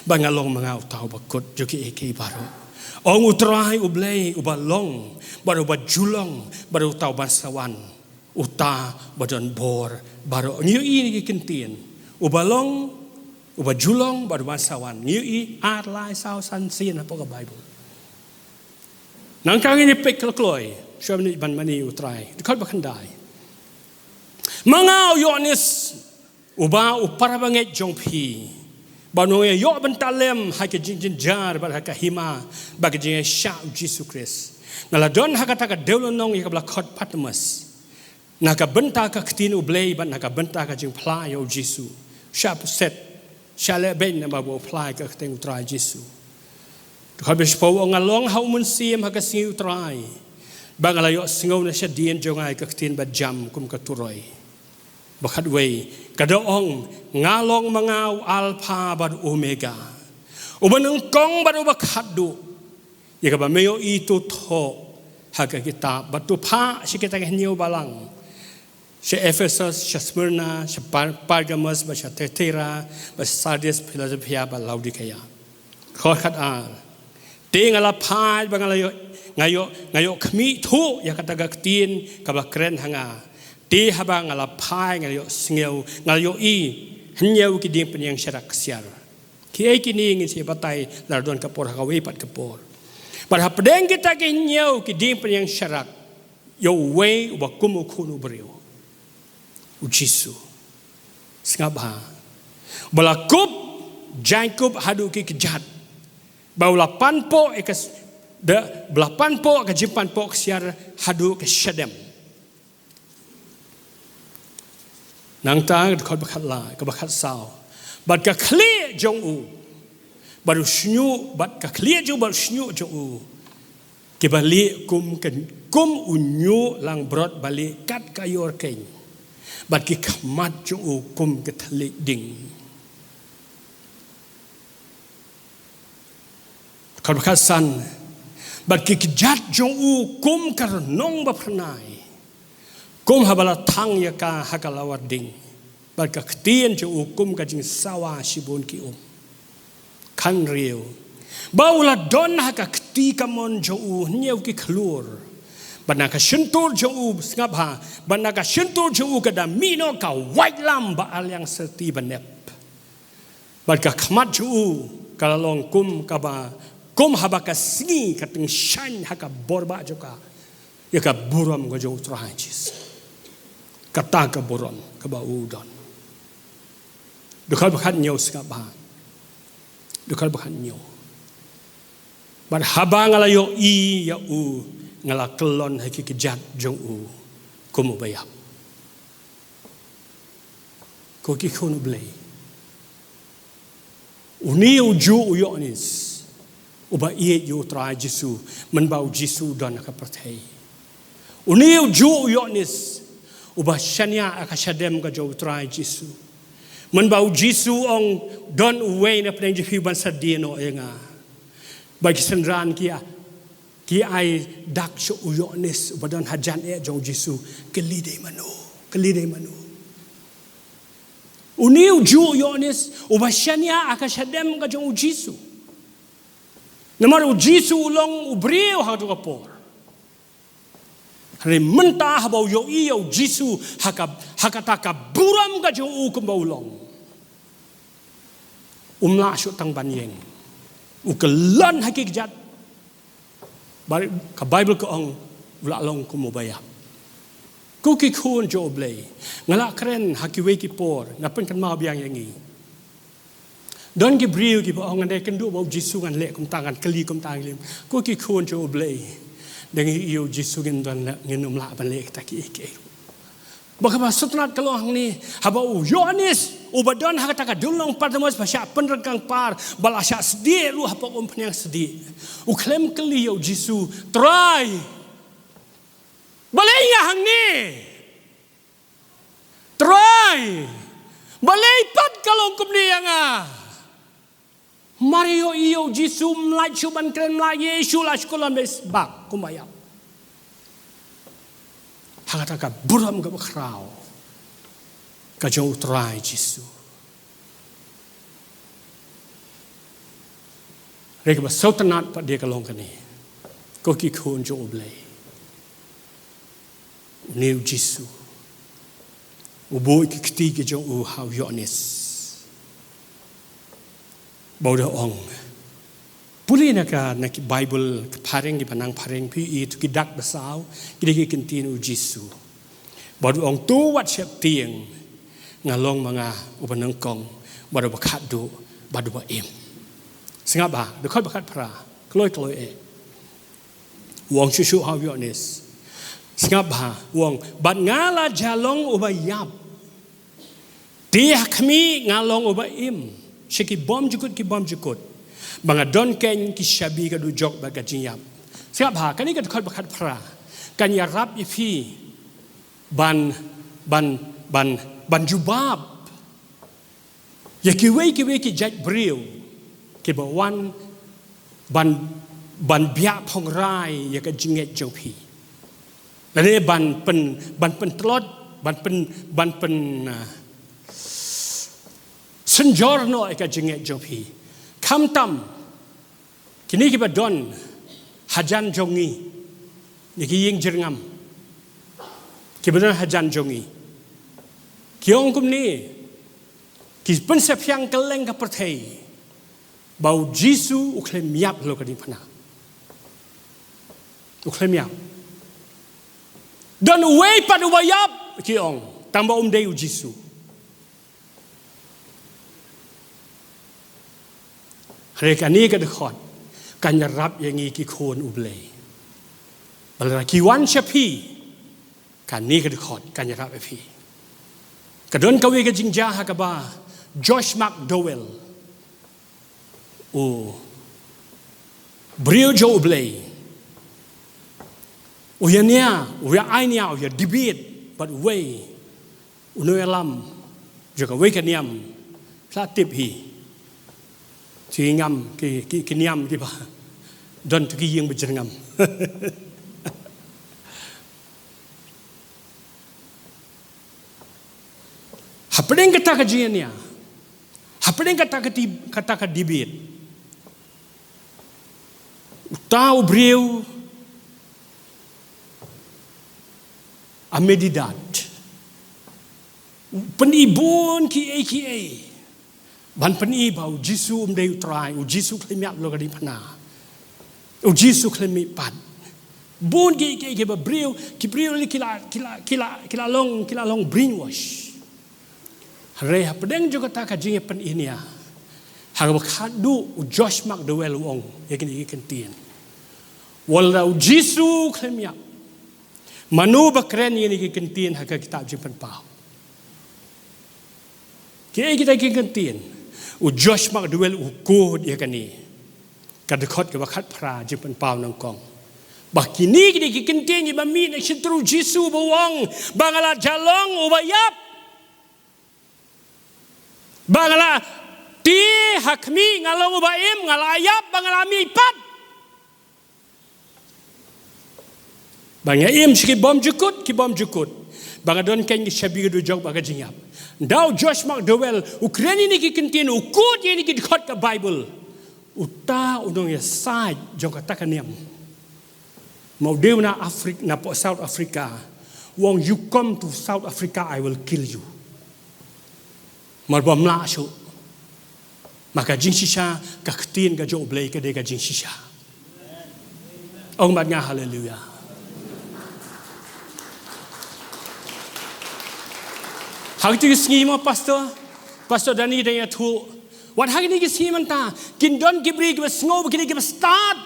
Bad nga long ma nga uta uba kut jong kiei kiei baroh. Ong U Trai U Blei uba long bad uba ju long bad uta uban sa wan. Uta ba don bor baroh. Ngi ïohi na ki ktien. Uba long, uba ju long bad uban sa wan. Ngi ïohi ar lai saw san sien hapoh ka Baibl. Nangta ngin ïa peit kloi kloi. Shuwa ban mane ïa U Trai. Dkhot ba khyndai. Ma nga u Ïoannis, uba u para bangeit jong phi, ba u nongïaroh bynta lem ha ka jingjynjar bad ha ka hima bad ka jingïaishah U Jisu Khrist. Nga la don ha kata ka dewlynnong ïa kaba la khot Patmos, na ka bynta ka ktien U Blei bad na ka bynta ka jingphla ïa U Jisu. Shah pynset, shah leh beiñ namar ba u phla ïa ka kyrteng U Trai Jisu. Dkhot ba shiphew u ong, nga long ha u mynsiem ha ka sngi U Trai, ba nga la ïohsngew na shadien jong nga ïa ka ktien ba jam kum ka turoi. Ba khatwei, ka da ong, nga long ma nga u Alpha bad Omega, uba nyngkong bad uba khatduh. Ïa kaba me ïohi to thoh ha ka kitab, bad to phah sha kita ki hynñiew balang, sha Ephesus, sha Smyrna, sha Par-, Pergamos, bad sha Thyatira, bad sha Sardis, Philadelphia bad Laodicea. Dkhot khatar. Te nga la phai ba nga la ïoh, nga ïoh, nga ïoh khmih thuh ïa kata ka ktien kaba kren ha nga. Te haba nga la phai nga la ïohsngew, nga la ïohi hynñiew ki diengphniang sharak ksiar. Kiei kine ngin sa ïa batai lada don ka por ha kawei pat ka por. Bad hapdeng kita ki hynñiew ki dieng pynïaid sharak, ïa uwei uba kum u khun u briew, u Jisu. Sngap bha. Ba la kup jaiñkup haduh ki kjat. Ba u la pan poh ïa ka s-, da, ba la pan poh ka jingpan poh ksiar haduh ka shadem. Nangta ka dkhot ba khatlai, ka ba khatsaw. Bad ka khlieh jong u, bad u shñiuh, bad ka khlieh jong u, bad u shñiuh jong u, ki ba lieh kum ka, kum u ñiuh langbrot ba lieh kat ka ïor keiñ. Bad ki khmat jong u kum ka thylliej ding. Ka ba khatsan. Bad ki kjat jong u kum ka rnong ba phyrnai, kum haba la thang ïa ka ha ka lawar ding. Bad ka ktien jong u kum ka jingsawa shibun ki um. Khathynriew. Ba u la don ha ka kti kamon jong u hynñiew ki khlur. Bad na ka shyntur jong u, sngap bha, bad na ka shyntur jong u ka da mih noh ka waitlam ba arliang syrti ba nep. Bad ka khmat jong u ka la long kum kaba, kum haba ka sngi ka tyngshaiñ ha ka bor ba jong ka ïa ka burom ka jong u Trai Jisu. Kata ka burom kaba u don. Dkhot ba khathynñiew, sngap bha. Dkhot ba khathynñiew. Bad haba nga la ïohi ïa u, nga la kyllon ha ki kjat jong u kum u ba ïap. Ko ki khun u Blei, une u juh u Ïoannis uba ïeit ïa u Trai Jisu, mynba u Jisu u don ha ka pyrthei. Une u juh u Ïoannis uba shaniah ha ka shadem ka jong u Trai Jisu, mynba u Jisu u ong, don uwei na pdeng jong phi uban sa die noh ïa nga. Bad ki synran ki, ki ai dak sha u Ïoannis uba don hajan eh jong u Jisu, kylli dei mano, kylli dei mano. Une u juh u Ïoannis uba shaniah ha ka shadem ka jong u Jisu. Namar u Jisu u long u briew ha kato ka por. Hynrei mynta haba u ïohi ïa u Jisu ha ka, ha kata ka burom ka jong u kumba u long, um lah shuh tang ban ïeng. U kyllon ha ki kjat. Ba-, ka Baibl ka ong, u la long kum u ba ïap. Ko ki khun jong u Blei, nga la kren ha kiwei ki por, nga pynkynmaw biang ïa ngi. Don ki briew kiba ong, ngan dei kynduh ba u Jisu ngan leh kumta, ngan kylli kumta, ngan leh. Ko ki khun jong u Blei, da ngi ïohi ïa u Jisu ngin don la, ngin ym lah ban leh kita kiei kiei. Ba kaba sngewtynnat ka long hangne, haba u Ïoannis uba don ha kata ka dulong Patmos ba shah pynryngkang par, ba la shah sdieh ruh hapoh ka umphniang sdieh, u khlem kylli ïa u Jisu, Trai, balei nga hangne? Trai, balei pat ka long kumne ïa nga? Mar ïohi ïa u Jisu, um lah shuh ban kren, um lah ïeh shuh, la shu kyllon beit bak kumba ïap. Ha kata ka burom kaba khraw ka jong u Trai Jisu. Hynrei kaba sngewtynnat pat de ka long kane, ko ki khun jong u Blei, une u Jisu u buh ïa ki kti ki jong u ha u Ïoannis, ba u da ong, pule na ka, na ki Baibl ka phareng, kiba nang phareng, phi ïohi to ki dak ba saw, ki dei ki ktien u Jisu. Ba u da ong, to wat sheptieng, nga long ma nga uba nyngkong bad uba khatduh bad uba im. Sngap bha, dkhot ba khatphra, kloi kloi eh. U ong shuh shuh ha u Ïoannis. Sngap bha, u ong, bad nga la ïa long uba ïap. Te ha khmih nga long uba im sha ki bymjukut ki bymjukut, ba nga don keiñ ki shabi ka dujok bad ka jingïap. Sngap bha, kane ka dkhot ba khatphra kan ïarap ïa phi ban, ban, ban, ban jubab ïa kiwei kiwei ki jait briew kiba wan ban, ban biah phongrai ïa ka jingngeit jong phi. Lane ban pyn, ban pyntlot, ban pyn, ban pyn, ah, synjor noh ïa ka jingngeit jong phi. Khamtam kine kiba don hajan jong ngi, ne ki ïing jyrngam kiba don hajan jong ngi, ki ong kumne, ki pynsaphriang kylleng ka pyrthei ba u Jisu u khlem ïap halor ka diengphna. U khlem ïap. Don uwei pat uba ïap, ki ong. Tang ba um dei u Jisu. Hynrei kane ka dkhot kan ïarap ïa ngi ki khun U Blei. Ba lada ki wan sha phi, kane ka dkhot kan ïarap ïa phi. Ka don kawei ka jingjia ha kaba Josh McDowell, u briew jong U Blei, u ïa nia, u ïa ai nia, u ïa debate bad uwei u nongïalam jong kawei ka niam. Phi la tip hi. Ki ngam, ki, ki, ki niam kiba don tu ki ïing bajyrngam. Hapdeng kata ka jingïania, hapdeng kata ka ti-, kata ka debate, uta u briew a meditate, u pyni bun kiei kiei ban pyni ba u Jisu um dei u Trai, u Jisu khlem ïap lyngba ka diengphna, u Jisu khlem mihpat. Bun kiei kiei kiba briew, ki briew lei ki la, ki la, ki la, ki la long, ki la long brainwash. Hynrei hapdeng jong kata ka jingïapyni nia, ha kaba khatduh u Josh McDowell u ong ïa kine ki kyntien: wat la u Jisu khlem ïap, mano ba kren ïa kine ki kyntien ha ka kitab Jingpynpaw? Kiei kita ki kyntien? U Josh McDowell u quote ïa kane, ka dkhot kaba khatphra, Jingpynpaw nyngkong, ba kine, kine ki kyntien kiba mih na ka shyntur u Jisu ba u ong ba nga la jah long uba ïap, ba nga la tie ha khmih, nga long uba im, nga la ïap, ba nga la mihpat. Ba nga im sha ki bymjukut, ki bymjukut. Ba nga don kein ki shabi ka dujok bad ka jingïap. Ynda u Josh McDowell u kren ïa kine ki kyntien, u quote ïa kine ki dkhot ka Baibl, uta u nongïasaid jong kata ka niam, ma u dei u na Afri-, na South Africa, u ong, "You come to South Africa, I will kill you." Mar bym lah shuh. Ma ka jingshisha, ka ktien ka jong U Blei ka dei ka jingshisha. Ong bad nga haleluya. Ha kito ki sngi mo, Pastor, Pastor Dani dang ïathuh, wat ha kine ki sngi mynta kin don ki briew kiba sngew ba ki dei kiba stad.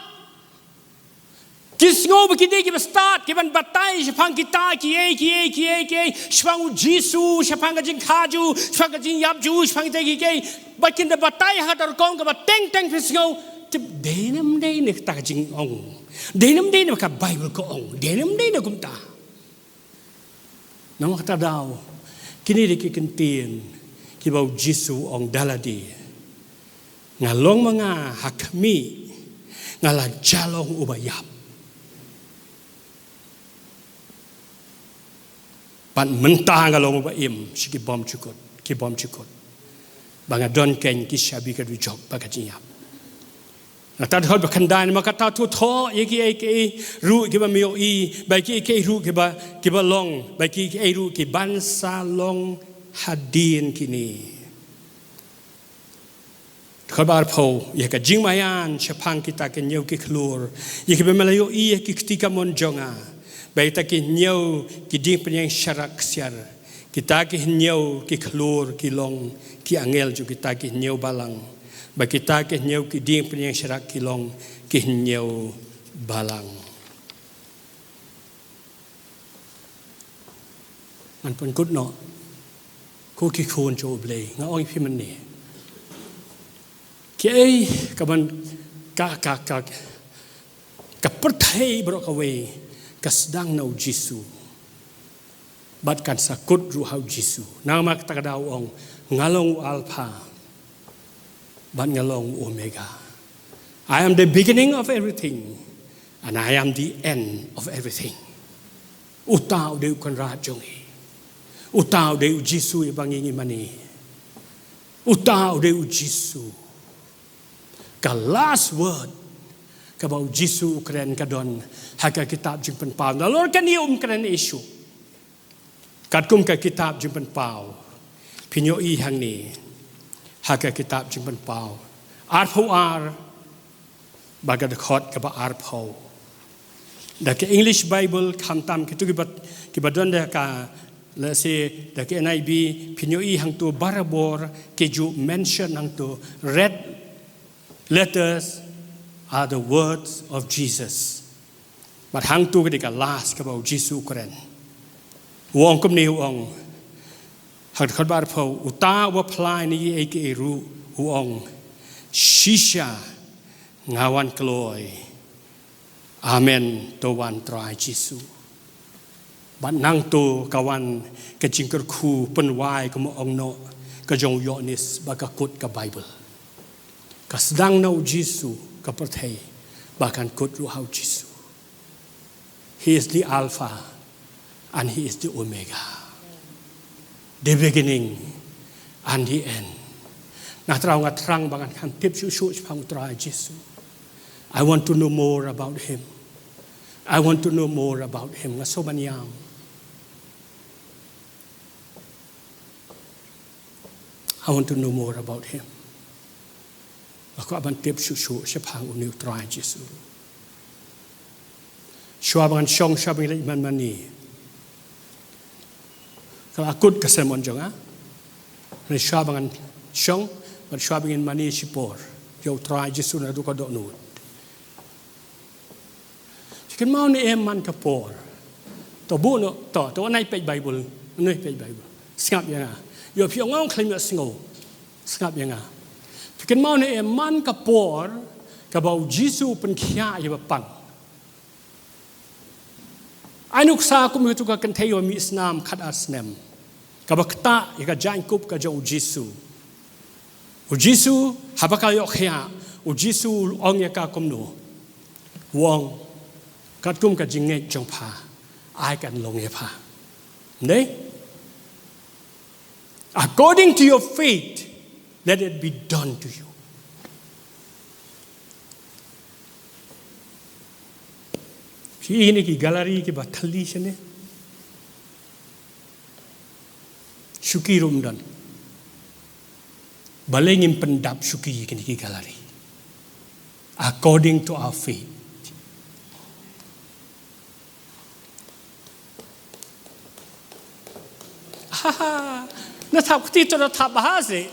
Ki sngew ba ki dei kiba stad, ki ban batai shaphang kita kiei kiei kiei kiei, shaphang u Jisu, shaphang ka jingkha jong u, shaphang ka jingïap jong u, shaphang kita kiei kiei. Ba kin da batai ha kata ka rukom kaba teng teng, phi sngew, tip, dei ne ym dei ne kata ka jingong, dei ne ym dei ne ka Baibl ka ong, dei ne ym dei ne kumta. Namar kata ka daw, kine dei ki kyntien kiba u Jisu u ong da lade, nga long ma nga ha khmih, nga la jah long uba ïap, bad mynta nga long uba im sha ki bymjukut, ki bymjukut, ba nga don kein ki shabi ka dujok bad ka jingïap. Nga ta dkhot ba khyndai, namar kata to thoh ïa kiei kiei ruh kiba me ïohi, bad kiei kiei ruh kiba, kiba long, bad kiei kiei ruh ki ban sa long hadien kine. Dkhot ba arphew, ïa ka jingmaïan shaphang kita ki hynñiew ki khlur, ïa kiba me la ïohi ïa ki kti kamon jong nga, bad kita ki hynñiew ki dieng pynïeng sharak ksiar, kita ki hynñiew ki khlur ki long ki angel jong kita ki hynñiew balang, bad kita ki hynñiew ki dieng pynïeng sharak ki long ki hynñiew balang. Ngan pynkut noh, ko ki khun jong U Blei, nga ong ïa phi mynne, kiei kaban ka, ka, ka, ka pyrthei baroh kawei ka sdang na u Jisu, bad kan sa kut ruh ha u Jisu. Namar kata ka daw u ong, nga long u Alpha bad nga long u Omega. I am the beginning of everything and I am the end of everything. Uta u dei u Kynrad jong ngi. Uta u dei u Jisu uba ngi ïohi mynne. Uta u dei u Jisu. Ka last word kaba u Jisu u kren ka don ha ka kitab Jingpynpaw. Nalor kane um kren ei shuh. Katkum ka kitab Jingpynpaw, phin ïohi hangne, ha ka kitab Jingpynpaw arphew ar, bad ka dkhot kaba arphew. Da ka English Bible, khamtam kitu kiba, kiba don da ka, let's say, da ka N I V, phin ïohi hangtu barabor ki ju mention hangtu, "Red letters are the words of Jesus." Bad hangtu ka dei ka last kaba u Jisu u kren. U ong kumne, u ong ha ka dkhot ba arphew, uta uba phla ïa kiei kiei ruh u ong, "Shisha nga wan kloi. Amen, to wan Trai Jisu." Bad nangtu ka wan ka jingkyrkhu pynwai, kumba ong noh, ka jong u Ïoannis ba ka kut ka Bible. Ka sdang na u Jisu ka pyrthei ba kan kut ruh ha u Jisu. He is the Alpha and he is the Omega, the beginning and the end. Nga thrang, nga thrang ba ngan kham tip shuh shuh shaphang u Trai Jisu. I want to know more about him. I want to know more about him. Nga sngewbha ban ïam. I want to know more about him. Nga kwah ban tip shuh shuh shaphang une u Trai Jisu. Shuwa ba ngan shong, shuwa ba ngin leit man mane, ka la kut ka sermon jong nga. Hynrei shuwa ba ngan shong bad shuwa ba ngin mane shipor, ïa u Trai Jisu naduh ka dohnud. Phi kynmaw ne em man ka por? To buh noh, to, to nai peit Bible, nai peit Bible. Sngap ïa nga. Ïoh phi ong ong khlem ïohsngew. Sngap ïa nga. Phi kynmaw ne em man ka por kaba u Jisu u pynkhiah ïa ba pang? Ai nuksa kum ïa katu ka kynthei ba mih snam khatar snem, kaba ktah ïa ka jaiñkup ka jong u Jisu. U Jisu, haba ka ïoh khiah, u Jisu u ong ïa ka kumno? U ong, "Katkum ka jingngeit jong pha, ai kan long ïa pha." Ym dei? "According to your faith, let it be done to you." Phi i kine ki gallery kiba thylli shane? Shuki ruh ym don. Balei ngim pyndap shuki ïa kine ki gallery? "According to our faith." Ha, ha. Na thap kti to na thap bha seh.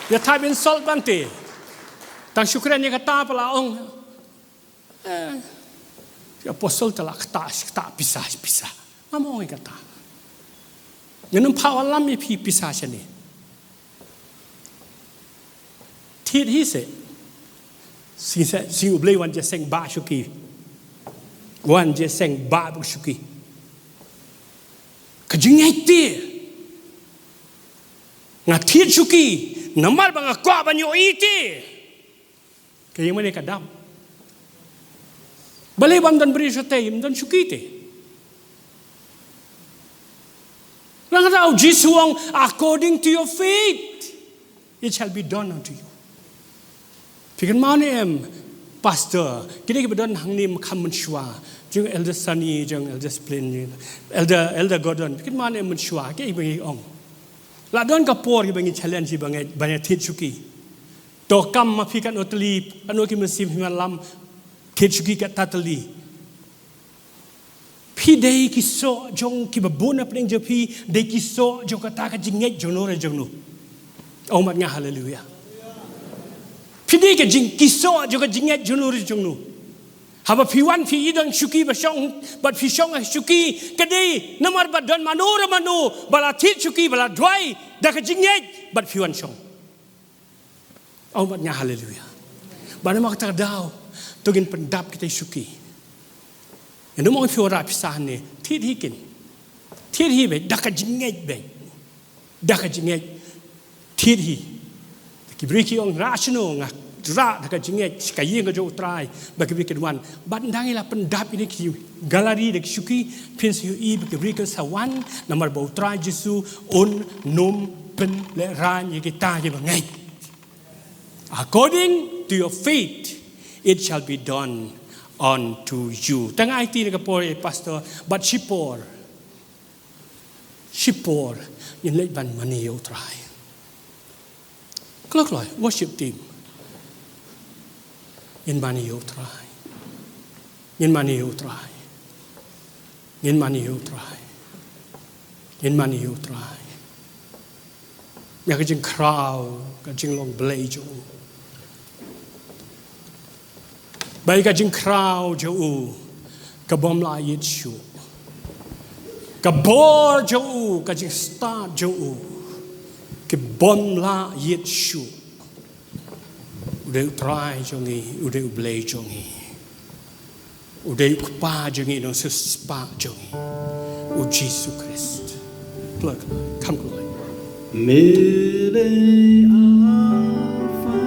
Ïa thap insult bante. Tang shu kren ïa kata pat la ong, eh, ki apostol te la ktah, ktah pisa, pisa. Ngam ong ïa kata. Ngan ym phah wallam ïa phi pisa shane. Thied hi seh. Shisha, shisha U Blei wan jingïaseng bah shuki. Wan jingïaseng bah bad shuki. Ka jingngeit te. Nga thied shuki namar ba nga kwah ban ïohi te. Ka ïing mane ka dap. Balei bym don briew shatei, ym don shuki te? Nangta u Jisu u ong, "According to your faith, it shall be done unto you." Phi kynmaw ne em, Pastor, kine kiba don hangne mynkham mynshuwa, jong Elder Sunny, jong Elder Splin, Elder, Elder Gordon, phi kynmaw ne em mynshuwa, kiei ba ngi ong? La don ka por kiba ngi challenge, ba ngi, ba ngi thied shuki. To kam ma phi katno tylli, katno ki mynsiem phi wan lam, thied shuki katta tylli. Phi dei ki soh jong kiba bun na pdeng jong phi, dei ki soh jong kata ka jingngeit jong no re jong no. Ong mat nga haleluya. Phi dei ka jing, ki soh jong ka jingngeit jong no re jong no. Haba phi wan phi i don shuki ba shong, bad phi shong ha shuki, ka dei namar ba don mano re mano ba la thied shuki, ba la duwai da ka jingngeit bad phi wan shong. Ong mat nga haleluya. Bad namar kata ka daw, to ngin pyndap kita ki shuki. Ngin ym ong phi wanrah pisa hangne, thied hi kin. Thied hi beit, da ka jingngeit beit. Da ka jingngeit, thied hi. Ki briew ki ong rah shano, nga rah da ka jingngeit sha ka ïing ka jong u Trai, ba ki briew kin wan. Bad ynda ngi la pyndap ïa kine ki gallery da ki shuki, phin sa ïohi ba ki briew kin sa wan, namar ba u Trai Jisu un nym pynlehraiñ ïa kita kiba ngeit. "According to your faith, it shall be done unto you." Tang aiti na ka por, eh, Pastor, bad shipor, shipor ngin leit ban mane ïa u Trai. Kloi kloi, worship team. Ngin mane ïa U Trai. Ngin mane ïa U Trai. Ngin mane ïa U Trai. Ngin mane ïa U Trai. Ïa ka jingkhraw, ka jinglong Blei jong u. Ba ïa ka jingkhraw jong u ka bym lah ïit shuh. Ka bor jong u, ka jingstad jong u, ka bym lah ïit shuh. U dei U Trai jong ngi, u dei U Blei jong ngi. U dei U Kpa jong ngi, Nongsiewspah jong ngi, U Jisu Khrist. Kloi, kloi, kham kloi. Me dei Alpha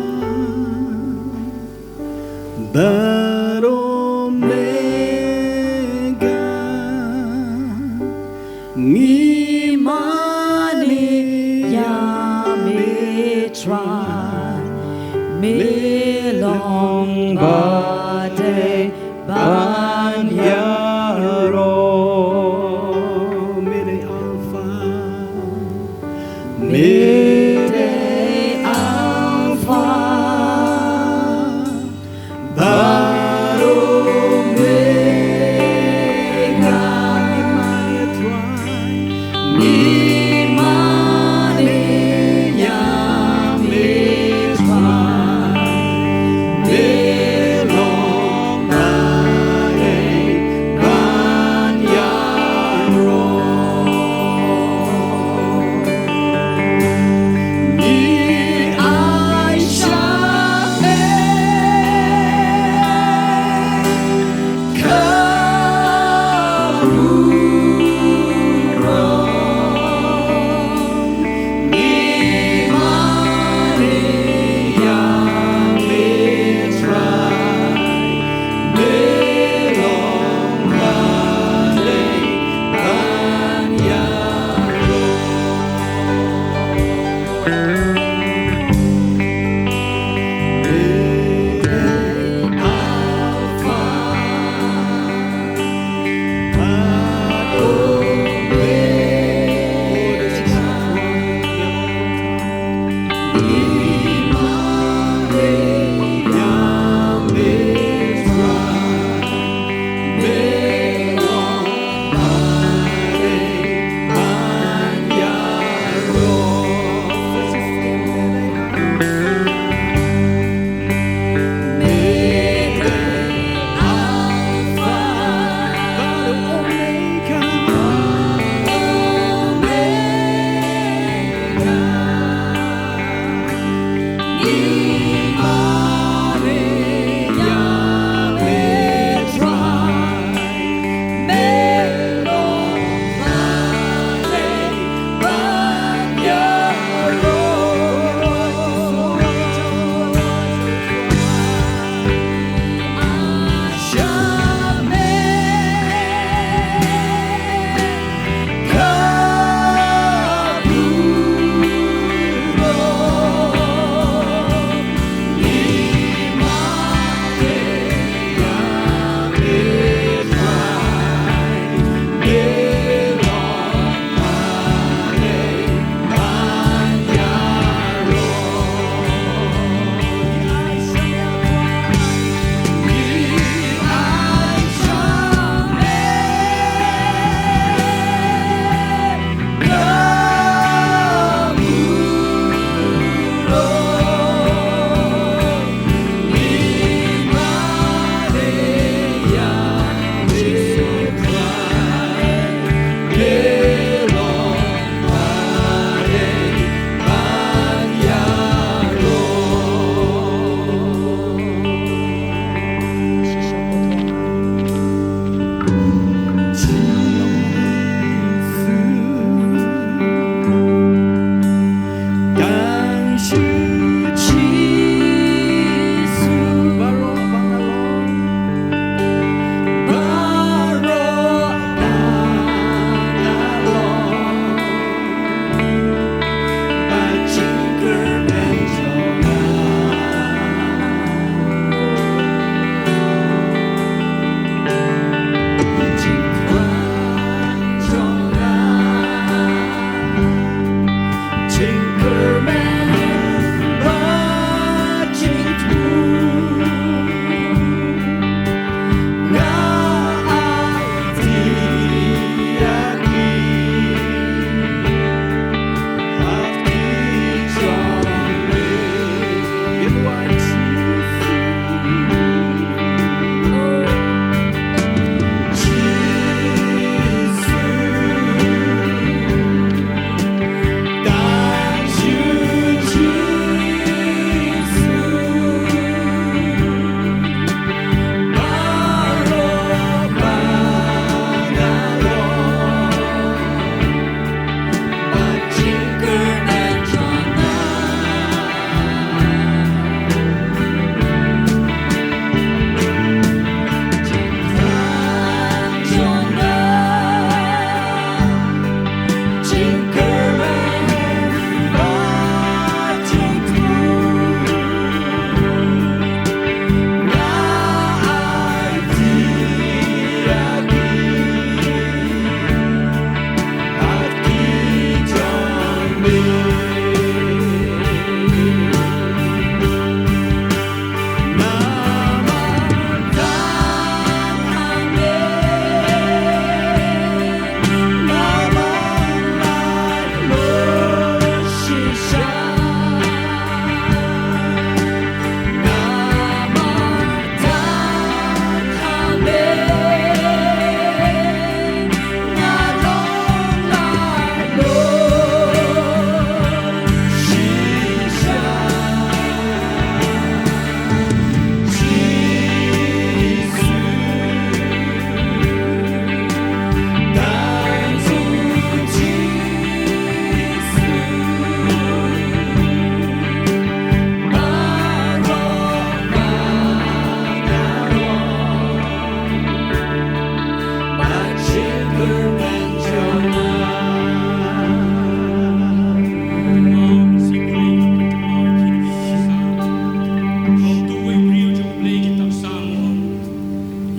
bad Omega. Ngi mane ïa me Trai, me long ba dei ban ïaroh. Me dei Alpha, me dei Alpha bad Omega. Ngi mane ïa me Trai, me long ba dei ban ïaroh.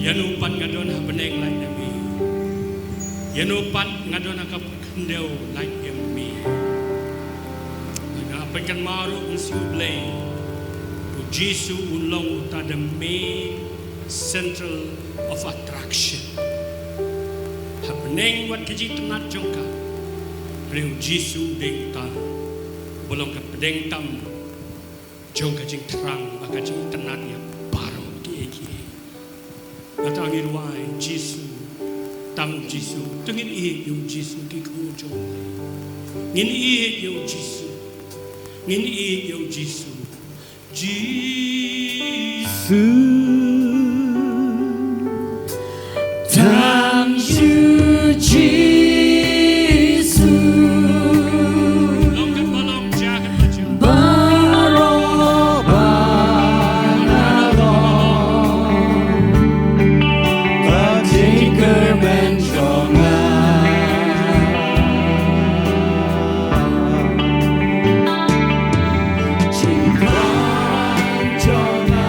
Ïa no pat nga don ha bneng lait ïa me. Ïa no pat nga don ha ka khyndew lait ïa me. Nga pynkynmaw ruh ngan shu U Blei, U Jisu un long uta da me central of attraction. Ha bneng wat ka jingtynnat jong ka, hynrei U Jisu u dei uta uba long ka pdeng tam jong ka jingthrang bad ka jingtynnat ïa baroh kiei kiei. Nga tang ngi rwai Jisu, tang Jisu, tang ngin ïeit ïa U Jisu ki khun jong U Blei. Ngin ïeit ïa U Jisu. Ngin ïeit ïa U Jisu. Jisu. Tang shu Jisu. Long kan ba long, ja kan ba ja. Baroh ba nga long, ka jingkyrmen jong nga. Jingkyrmen jong nga.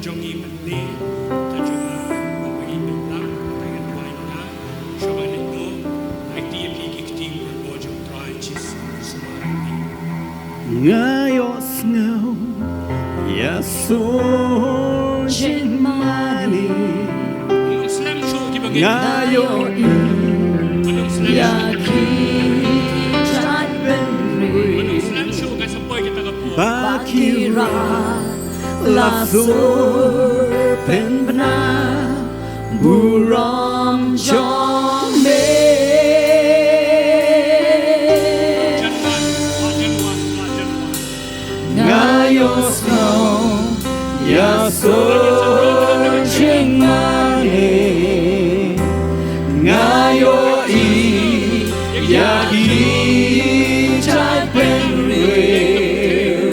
jong ngi mynne, ka jong nga, ba ngi pynlang, ba ngi duwai na, sha ba ngi no, ai ti ïa phi ki kti, ko jong Trai Jisu, sumar ngi. Nga ïohsngew ïa sur jingmane. Nga ïohi ïa ki jait bynriew ba ki rah la sur pynbna burom jong me. Nga ïohsngew ïa sur jingmane. Nga ïohi ïa ki jait bynriew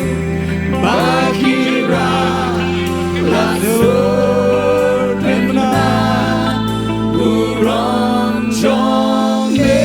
ba ki rah la sur pynbna burom jong me.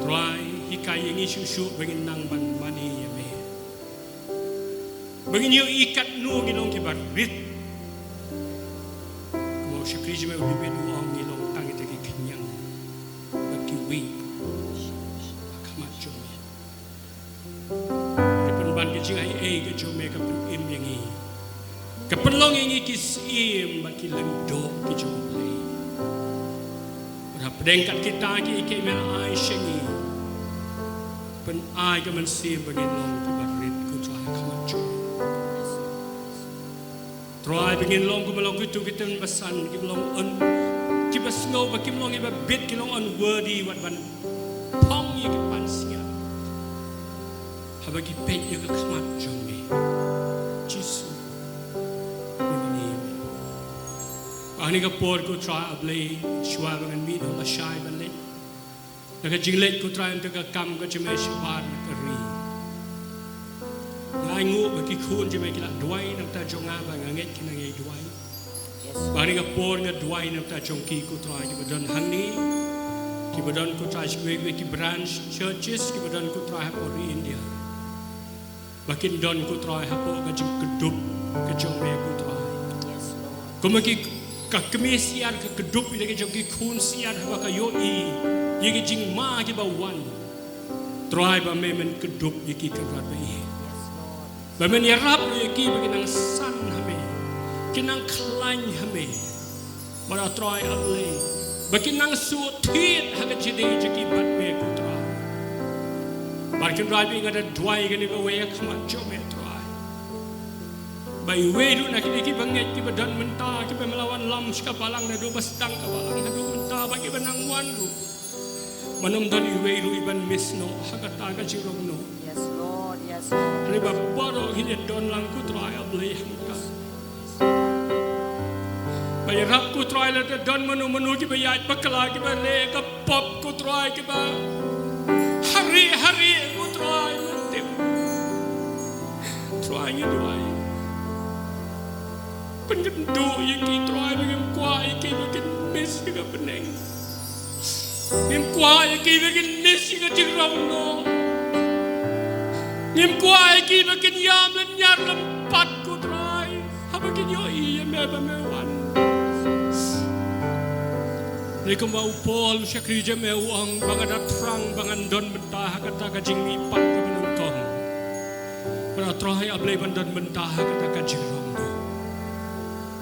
Trai, hikai ïa ngi shuh shuh ba ngin nang ban mane ïa me. Ba ngin ïohi katno ngi long kiba rit. Kumba u shakri jong me u David u ong, ngi long tang kita ki khñiang bad kiwei ha khmat jong me. Ka pynban ka jingai ei ka jong me, ka pynim ïa ngi. Ka pynlong ïa ngi ki syiem bad ki lyngdoh ki jong U Blei. Bad hapdeng kat kita kiei kiei me la ai sha ngi, pynai ka mynsiem ba ngin long kiba rit, ko Trai, ha khmat jong me. Trai, ba ngin long kumba long kito ki kynsan basan, kiba long un, kiba sngew ba kim long kiba bit, ki long unworthy wat ban phong ïa ki pansngiat haba ki peit ïa ka khmat jong me. Jisu, ngi mane ïa me. Ha kane ka por, ko Trai, A Blei, shuwa ba ngan mih noh, lashai ban leit na ka jingleit, ko Trai, ïa ka kam ka jong me shabar na ka ri. Nga ainguh ba ki khun jong me ki la duwai na ka bynta jong nga, ba nga ngeit ki nang ïai duwai. Yes. Ba ha kane ka por nga duwai na ka bynta jong ki, ko Trai, kiba don hangne, kiba don, ko Trai, sha kiwei kiwei ki branch churches, kiba don, ko Trai, hapoh ri India. Ba kin don, ko Trai, hapoh ka jingkdup ka jong me, ko Trai. Yes, Lord. Kumba ki, ka kmie siar ka kdup ïa la ka jong ki khun siar haba ka ïohi ïa ki jingma kiba wan. Trai, ba me men kdup ïa ki, Kynrad ba ïeit. Yes, Lord. Ba men ïarap ïa ki ba kin nang san ha me, kin nang khlaiñ ha me. Bad Trai A Blei, ba kin nang sngewthuh ha ka jingïadei jong ki bad me, ko Trai. Bad Kynrad ba ïeit, nga da duwai kane kawei ha khmat jong me, Trai. Ba iwei ruh na kine kiba ngeit, kiba don mynta, kiba me la wanlam sha ka balang naduh ba sdang ka balang haduh mynta, bad kiba nang wan ruh, ba ym don iwei ruh iban miss noh ha kata ka jingrong noh. Yes, Lord. Yes, Lord. Hynrei ba baroh kin ïadon lang, ko Trai A Blei, hangta. Ba ïarap, ko Trai, lada don mano mano kiba ïaid bakla, kiba leh ka pop, ko Trai, kiba harieh harieh, ko Trai, lynti. Trai, nga duwai, pynkynduh ïa ki, Trai, ba ngim kwah ïa ki ba kin miss ïa ka bneng. Ngim kwah ïa ki ba kin miss ïa ka jingrong noh. Ngim kwah ïa ki ba kin ïam lynñiar lympat, ko Trai, haba kin ïohi ïa me ba me wan. Hynrei kumba u Paul u shakri jong me u ong, ba nga da thrang ba ngan don bynta ha kata ka jingmihpat kaba nyngkong, bad Trai A Blei, ban don bynta ha kata ka jingrong noh.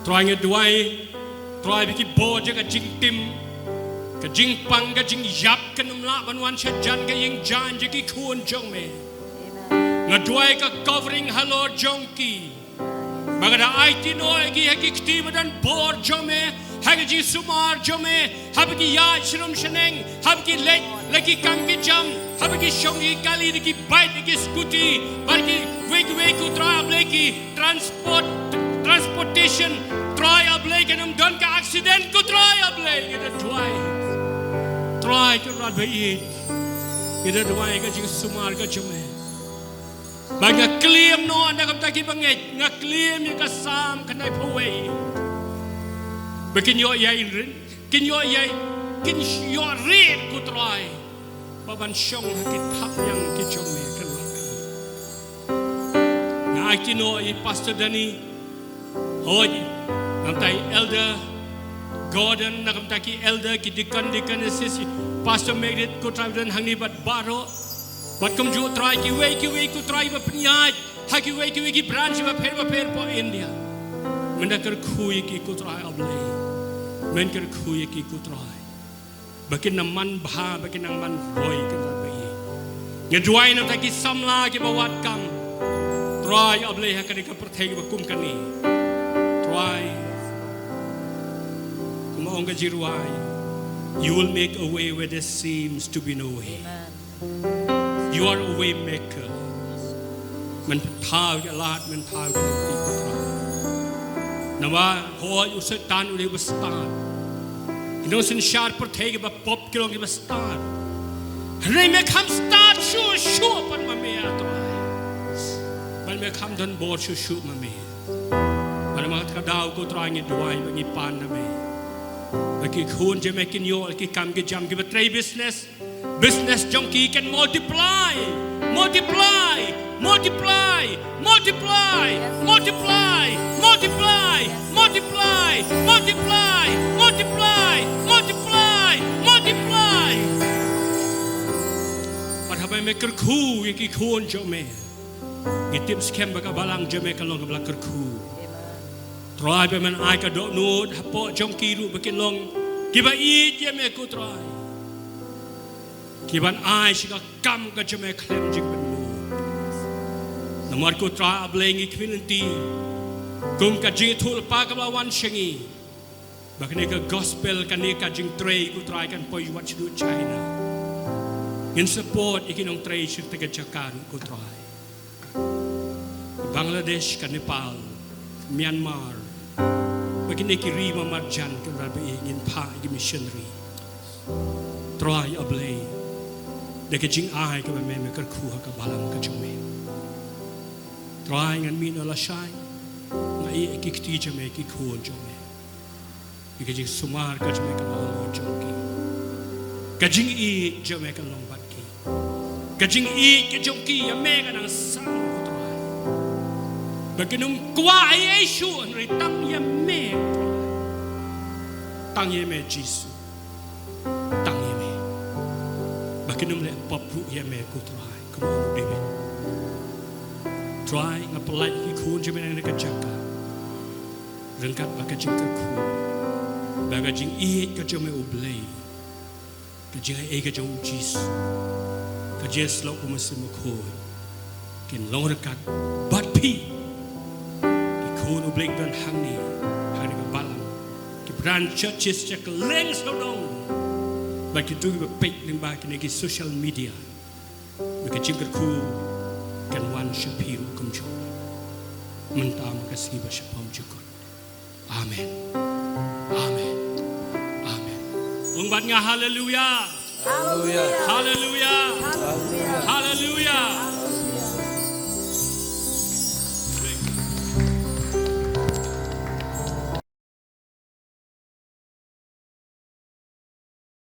Trai, nga duwai, Trai, ba ki bor jong ka jingtim, ka jingpang, ka jingïap kan ym lah ban wan shajan ka ïing jaiñ jong ki khun jong me. Amen. Nga duwai ka covering halor jong ki, ba ka da aiti noh ïa ki ha ki kti ba don bor jong me, ha ka jingsumar jong me, haba ki ïaid sharum shaneng, haba ki leit la ki kam ki jam, haba ki shong ki kali, da ki bike, da ki scooty, bad kiwei kiwei, ko Trai A Blei, ki transport, transportation, Trai A Blei, kan ym don ka accident, ko Trai A Blei, nga da duwai. Trai, Kynrad ba ïeit, nga da duwai ka jingsumar ka jong me. Ba nga claim noh na ka bynta kiba ngeit, nga claim ïa ka Salm khyndai phew wei. Ba kin ïoh ïa in rin, kin ïoh ïa, kin ïoh rit, ko Trai, ba ban shong ha ki thapniang ki jong me, Kynrad ba ïeit. Nga aiti noh ïa i Pastor Danny, hooid, na ka bynta i Elder Gordon, na ka bynta ki elder, ki deacon, deaconesses, i Pastor Merit, ko Trai, ba don hangne bad baroh. Bad kumjuh, Trai, kiwei kiwei, ko Trai, ba pynïaid ha kiwei kiwei ki branch bapher bapher hapoh India. Men da kyrkhu ïa ki, ko Trai A Blei. Men kyrkhu ïa ki, ko Trai, ba kin nang man bha, ba kin nang man roi, Kynrad ba ïeit. Nga duwai na ka bynta ki samla kiba wad kam, Trai A Blei, ha kane ka pyrthei kaba kum kane. Trai, kumba ong ka jingrwai, you will make a way where there seems to be no way. Amen. You are a way maker. Men pynpaw ïa ka lad, men pynpaw ïa ka lynti, ko Trai. Namar hooid, u Soitan u dei uba stad. Ki nongsynshar pyrthei kiba pop ki long kiba stad. Hynrei me kham stad shuh shuh pat ma me, ah Trai. Bad me kham don bor shuh shuh ma me. Bad namar kata ka daw, ko Trai, ngi duwai bad ngi pan na me, ba ki khun jong me kin ïoh ïa ki kam ki jam, kiba trei business, business jong ki kan multiply, multiply, multiply, multiply, multiply, multiply, multiply, multiply, multiply, multiply, multiply. Bad haba me kyrkhu ïa ki khun jong me, ngi tip skhem ba ka balang jong me kan long kaba la kyrkhu. Trai, ba men ai ka dohnud hapoh jong ki ruh ba kin long kiba ïeit ïa me, ko Trai, kiban ai sha ka kam ka jong me khlem jingpynmong. Namar, ko Trai A Blei, ngi khmih lynti kum ka jingïathuhlypa kaba la wan sha ngi, ba kane ka gospel, kane ka jingtrei, ko Trai, kan poi wat shaduh China. Ngin support ïa ki nongtrei sha kata ka jaka ruh, ko Trai. Bangladesh, ka Nepal, Myanmar, bad kine ki ri marjan, ko Trai, ba ngin phah ïa ki missionary. Trai A Blei, da ka jingai kaba me, me kyrkhu ha ka balang ka jong me. Trai, ngan mih na lashai, nga ïeh ïa ki kti jong me, ki khun jong me. Ïa ka jingsumar ka jong me ka long jong ki. Ka jingïeit jong me ka long bad ki. Ka jingïeit ka jong ki ïa me ka nang sang, ko Trai. Ba kin ym kwah ei ei shuh hynrei tang ïa me, ko Trai. Tang ïa me Jisu. Tang ïa me. Ba kin ym leh pop ruh ïa me, ko Trai, kum u David. Trai, nga pynlait ïa ki khun jong me na kane ka jaka. Ryngkat bad ka jingkyrkhu, bad ka jingïeit ka jong me, U Blei. Ka jingaiei ka jong U Jisu, ka jingïasyllok U Mynsiem Bakhuid, kin long ryngkat bad phi. Ki khun, U Blei, ki don hangne ha kane ka balang, ki brand churches sha kylleng sawdong, bad kito kiba peit lyngba kine ki social media. Ba ka jingkyrkhu kan wan sha phi ruh kumjuh, mynta, mynta ka sngi bad shaphang jukut. Amen. Amen. Amen. Ong bad nga, haleluya. Haleluya. Haleluya. Haleluya. Haleluya.